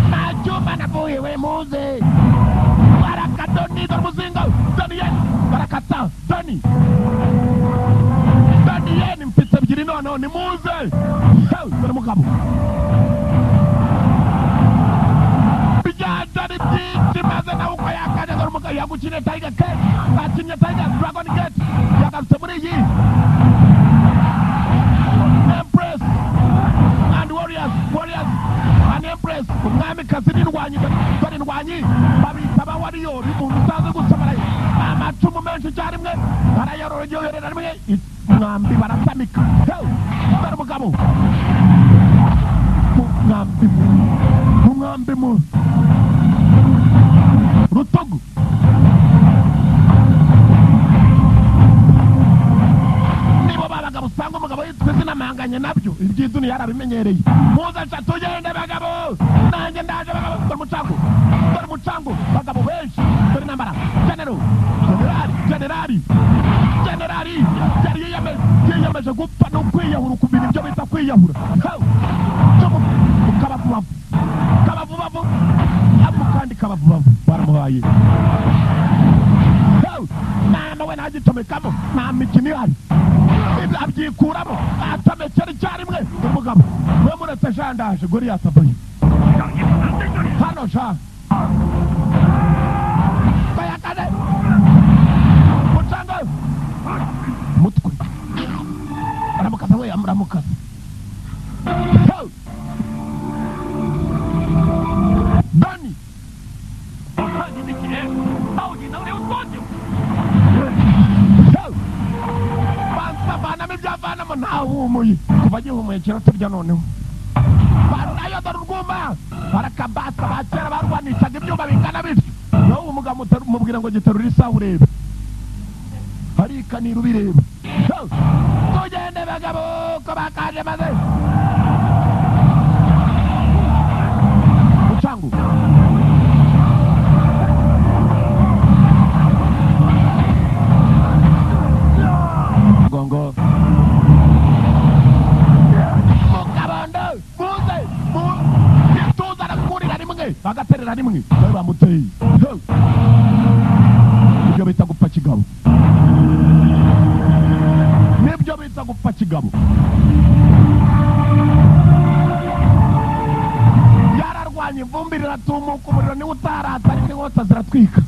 [SPEAKER 1] nta cyuma navuhiwe muze. Barakadoni, dore umuzingo, dore yena barakata, doni dani mfite ebyiri noneho nimuze. Hey, dore mugabo bijyanja ari byinshi maze nawe uko yakaje. Dore umugabo yagukiniye Tiger Gate, bakinnye Tiger Dragon Gate, yagarutse muri iyi Empress and Warriors, Warriors and Empress, umwamikazi n'indwanyi. Dore indwanyi babita ba warrior, umuntu utazi gusoma amacumu menshi icyarimwe, arayorora rimwe umwambi baratamika. Hey, dore umugabo umwambi umwambi mu rutugu. Iby'iduni yarabimenyereye. Muze sha tugende bagabo, nanjye ndaje bagabo. Dore umucango, dore umucango bagabo benshi, dore intambara. General, generali, generali, generali yari yiyemeje gupfa no kwiyahura, kumenya ibyo bita kwiyahura. Kabavubavu, kabavubavu, kandi kabavubavu baramuhaye. Mama we ntagicomekamo, nta mikino ihari, abyikuramo atamekera icyarimwe. Umugabo we muretse jandaje Goliyati avayo hano sha bayakane mucanga mutwe aramukasa we amuramukasa. Dani bavanamo ibyo avanamo ntahumuye kuva agihumuye kera turya noneho nayo dore urwuma barakabasa ba kera barwanishaga ibyuma bingana bityo. Nawe umugabo mubwira ngo giterura isaha urebe harikanira ubireba. Tugende bagabo ko bakaje maze mucango gongo mukabando muze tuza arakurira rimwe bagaterera rimwe bari bamuteye. Nibyo bita gupfa kigabo, nibyo bita gupfa kigabo. Yararwanye ivumbi riratumuka, umuriro niwe utarata ariko inkota ziratwika.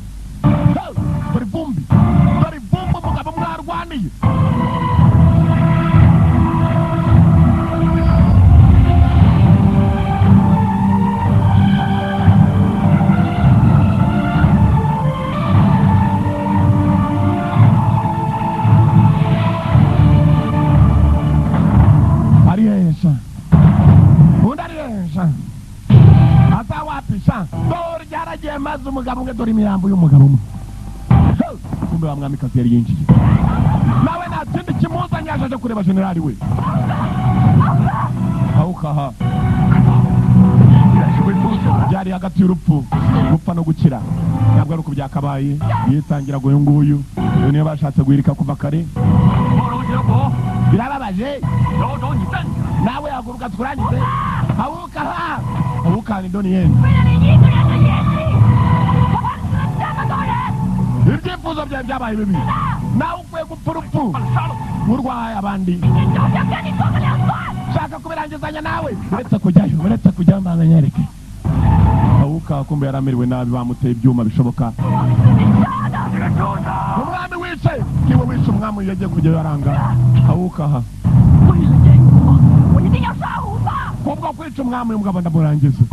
[SPEAKER 1] Dore ivumbi, dore ivumbi umugabo mwarwaniye. Dore maze umugabo umwe, dore imirambo y'umugabo umwe. Kumbe wa mwamikazi yari yinjiye nawe nta kindi kimuzanye, yaje kureba generali we. Haukaha byari hagati y'urupfu, gupfa no gukira, ntabwo ari uko byakabaye. Yitangiraga uyu nguyu, uyu niyo bashatse guhirika kuva kare. Birababaje nawe haguruka tukurangize. Haukaha, haukaha ni Donnie Yen. Ibyifuzo byawe byabaye bibi, nawe ukwiye gupfa urupfu nk'urwaye abandi. Shaka kubirangizanya nawe, uretse kujyayo, uretse kujyayo mbanza nyereke. Hauka kumbe yaramerewe nabi, bamuteye ibyuma bishoboka. Umwami wice niwe wishe umwami, yagiye kujyayo aranga. Hauka ha kubwo kwica umwami uyu mugabo ndamurangiza.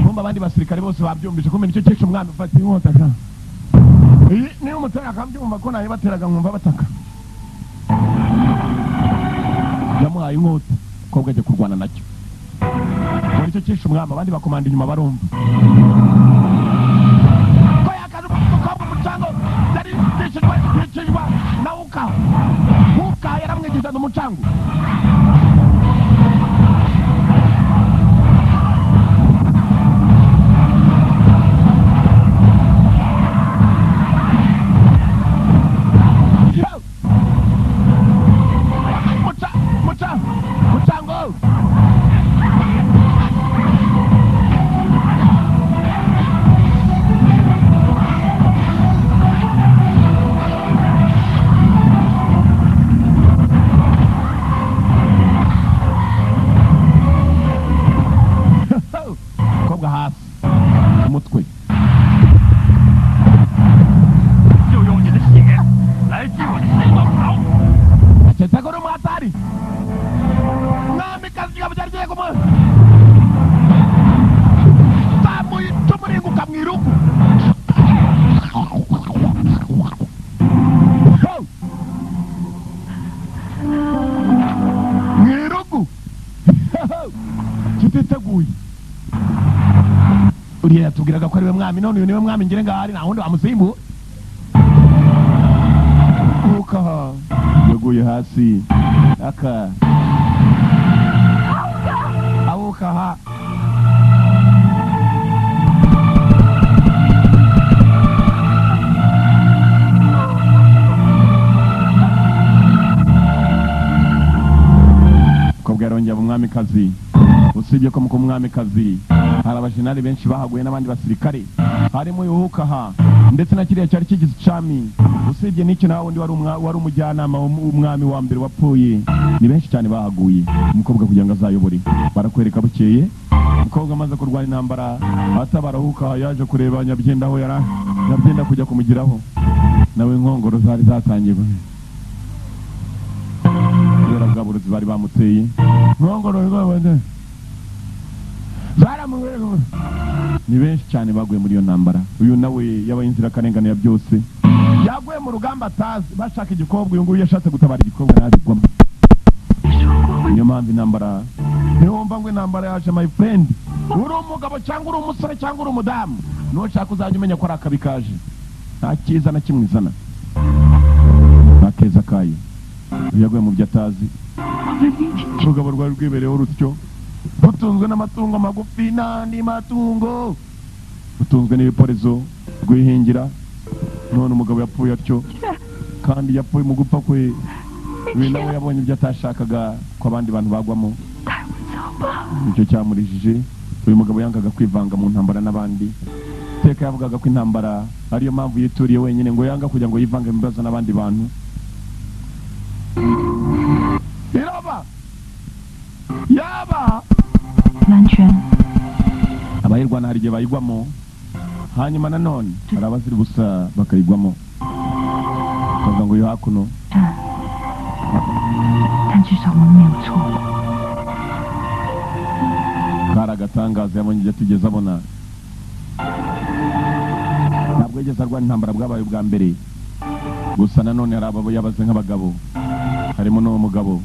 [SPEAKER 1] Kumbe abandi basirikare bose babyumvise, kumbe nicyo cyica umwami. Ufata inkota sha, niba umutera akabyumva ko nayibateraga nkumva bataka. Yamuhaye inkota kobwa ajya kurwana nacyo, muri icyo cyishe umwami. Abandi bakomanda inyuma barumva ko yakaje umukobwa umucango yari yicishwa yicishwa na Uka. Uka yaramwigiza n'umucango. Uriya yatubwiraga ko ari we mwami, none uyu niwe mwami ngire ngahari nta wundi wamusimbu. Ukaha yaguye hasi aka Umwamikazi, usibye ko mu kuba umwamikazi hari abajenali benshi bahaguye n'abandi basirikare, harimo Yuhukaha ndetse na kiriya cyari kigize icami. Usibye n'icyo, nawe undi wari umujyanama w'umwami wa mbere wapfuye. Ni benshi cyane bahaguye. Umukobwa kugira ngo azayobore, barakwereka bukeye umukobwa amaze kurwana intambara atabara Hukaha, yaje kureba Nyabyenda aho yari. Nyabyenda kujya kumugiraho nawe, inkongoro zari zatangiye kubera bwa burozi bari bamuteye. Inkongoro zaramuwe. Ni benshi cyane baguye muri iyo ntambara. Uyu nawe yabaye inzirakarengane ya byose, yaguye mu rugamba atazi. Bashaka igikobwa, uyu nguyu yashatse gutabara igikobwa ntabigwamo. Niyo mpamvu intambara, niwumva ngo intambara yaje, my friend, uri umugabo cyangwa uri umusore cyangwa uri umudamu, nushaka uzajya umenya ko ari akabi kaje. Nta cyiza na kimwe izana, nta keza kayo. Uyu yaguye mu byo atazi. Urugabo rwari rwibereyeho rutyo, rutunzwe n'amatungo magufi n'andi matungo, rutunzwe n'ibiporezo rwihingira. None umugabo yapfuye atyo, kandi yapfuye mu gupfa kwe, uyu nawe yabonye ibyo atashakaga ko abandi bantu bagwamo.
[SPEAKER 2] 带我走吧。
[SPEAKER 1] Nicyo cyamurijije. Uyu mugabo yangaga kwivanga mu ntambara n'abandi. Iteka yavugaga ko intambara ariyo mpamvu yituriye wenyine, ngo yanga kugira ngo yivange mu bibazo n'abandi bantu. Iraba yaba
[SPEAKER 2] 蓝泉，
[SPEAKER 1] abayirwana hari igihe bayigwamo, hanyuma nanone hari abazira ubusa bakayigwamo. Bavuga ngo uyu hakuno
[SPEAKER 2] 但但至少我们没有错过。
[SPEAKER 1] Kari agatangaza, yabonye ibyo atigeze abona. Ntabwo yigeze arwana intambara, bwabaye ubwa mbere. Gusa nanone hari abo yabaze nk'abagabo, harimo n'uwo mugabo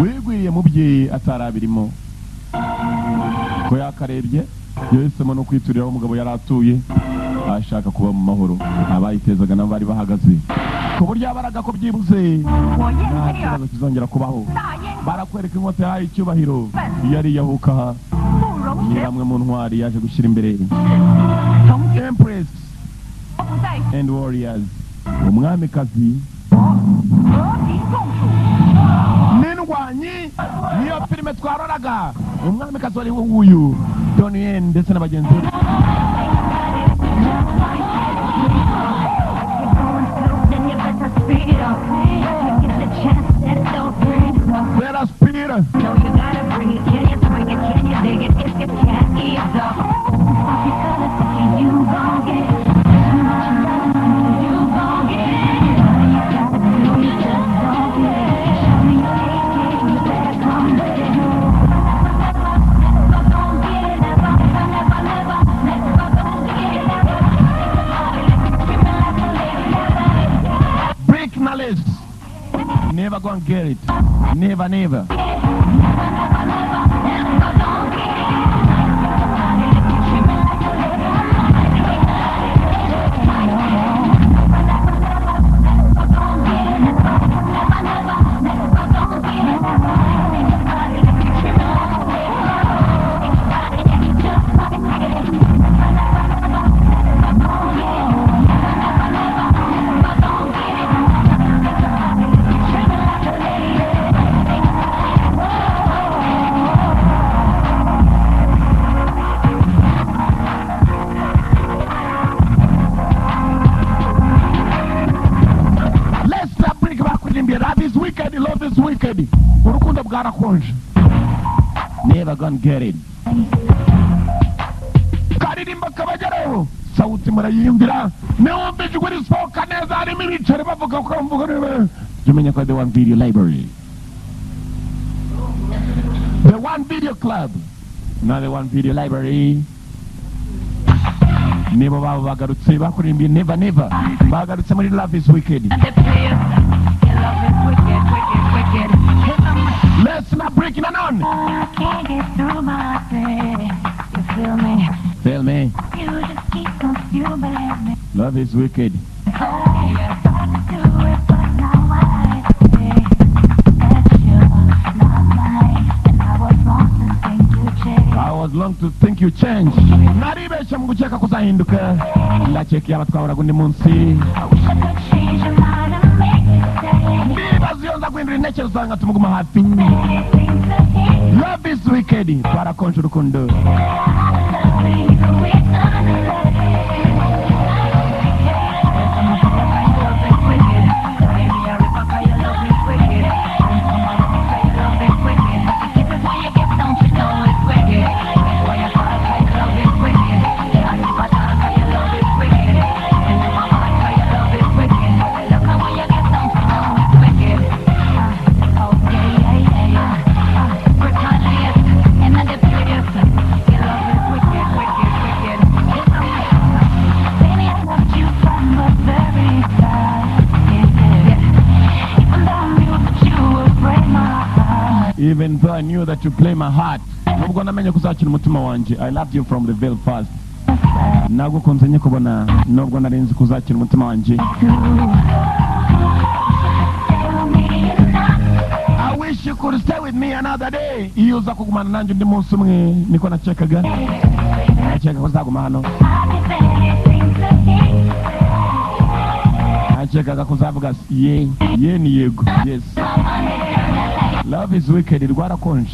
[SPEAKER 1] wigwiriye mu bye atarabirimo ko yakarebye. Yahisemo no kwiturira aho umugabo yari atuye, ashaka kuba mu mahoro. Abayitezaga nabo bari bahagaze ku buryo yabaraga ko byibuze
[SPEAKER 2] 我燕
[SPEAKER 1] nta
[SPEAKER 2] 黑儿
[SPEAKER 1] kibazo kizongera kubaho.
[SPEAKER 2] 大燕
[SPEAKER 1] Barakwereka inkota yahaye icyubahiro yari iyahukaha.
[SPEAKER 2] 慕容
[SPEAKER 1] Ni
[SPEAKER 2] 雪
[SPEAKER 1] bamwe mu ntwari yaje gushyira imbere.
[SPEAKER 2] 从今
[SPEAKER 1] Empress
[SPEAKER 2] 不再
[SPEAKER 1] and Warriors, umwamikazi
[SPEAKER 2] 和平共处。
[SPEAKER 1] n'indwanyi. Niyo filime twaroraga. Umwamikazi wari nguyu Donnie Yen ndetse na bagenzi be.
[SPEAKER 5] Then you better speed up. You get the chance, that don't breathe up.
[SPEAKER 1] Better speed.
[SPEAKER 5] No, you gotta bring it. Can you swing it? Can you dig it? If you can't, ease up. Pop your color, thinking you gon' get it. What you gotta do, you gon' get it. All you gotta do, you just don't get it. Show me your AK, you better come with it. Never gon' get it. Never, never, never, never gon' get it. Never. Screaming like a lady. Never.
[SPEAKER 1] Break knowledge, never gonna get it, never, never. Lester Brick bakuririmbiye "Love is wicked, love is wicked", urukundo bwarakonje. Never gonna get it, karirimba kabageraho, sawuti murayiyumvira. Niwumva ijwi risohoka neza, harimo ibiceri bavuga ko mvuga niba jya umenya ko The One Video Library, The One Video Club na The One Video Library nibo babo bagarutse bakuririmbiye "Never Never", bagarutse muri "Love is Wicked".
[SPEAKER 5] And the players, your love is wicked, wicked, wicked. Hit 'em.
[SPEAKER 1] Let's not break nanone.
[SPEAKER 5] I can't get through my day. You feel me?
[SPEAKER 1] Tell me.
[SPEAKER 5] You just keep on fuming me.
[SPEAKER 1] Love is wicked.
[SPEAKER 5] Oh, you thought to do it, but now I see that you're not mine. And I was wrong to think you changed.
[SPEAKER 1] I was wrong to think you change. Naribeshye mu gukeka ko uzahinduka. Ndakeka yaba twahoraga undi munsi.
[SPEAKER 5] I wish I could change your mind and make you stay.
[SPEAKER 1] Ndibaza iyo nza guhindura intekerezo usanga tumuguma hafi. Love is wicked, twarakonje urukundo.
[SPEAKER 5] Baby, I loved you from the very start. Yeah. Even though I knew that you would break my heart.
[SPEAKER 1] Even though I knew that you play my heart, nubwo namenye ko uzakina umutima wanjye. I loved you from the very first, nagukunze nkikubona, nubwo nari nzi ko uzakina umutima wanjye.
[SPEAKER 5] Tell me not
[SPEAKER 1] I wish you could stay with me another day, iyo uza kugumana nanjye undi munsi umwe. Niko nakekaga, nakeka ko uzaguma hano.
[SPEAKER 5] I'd give anything to hear.
[SPEAKER 1] Nakekaga ko uzavuga ye ye ni yego, yes. Love is wicked, rwarakonje.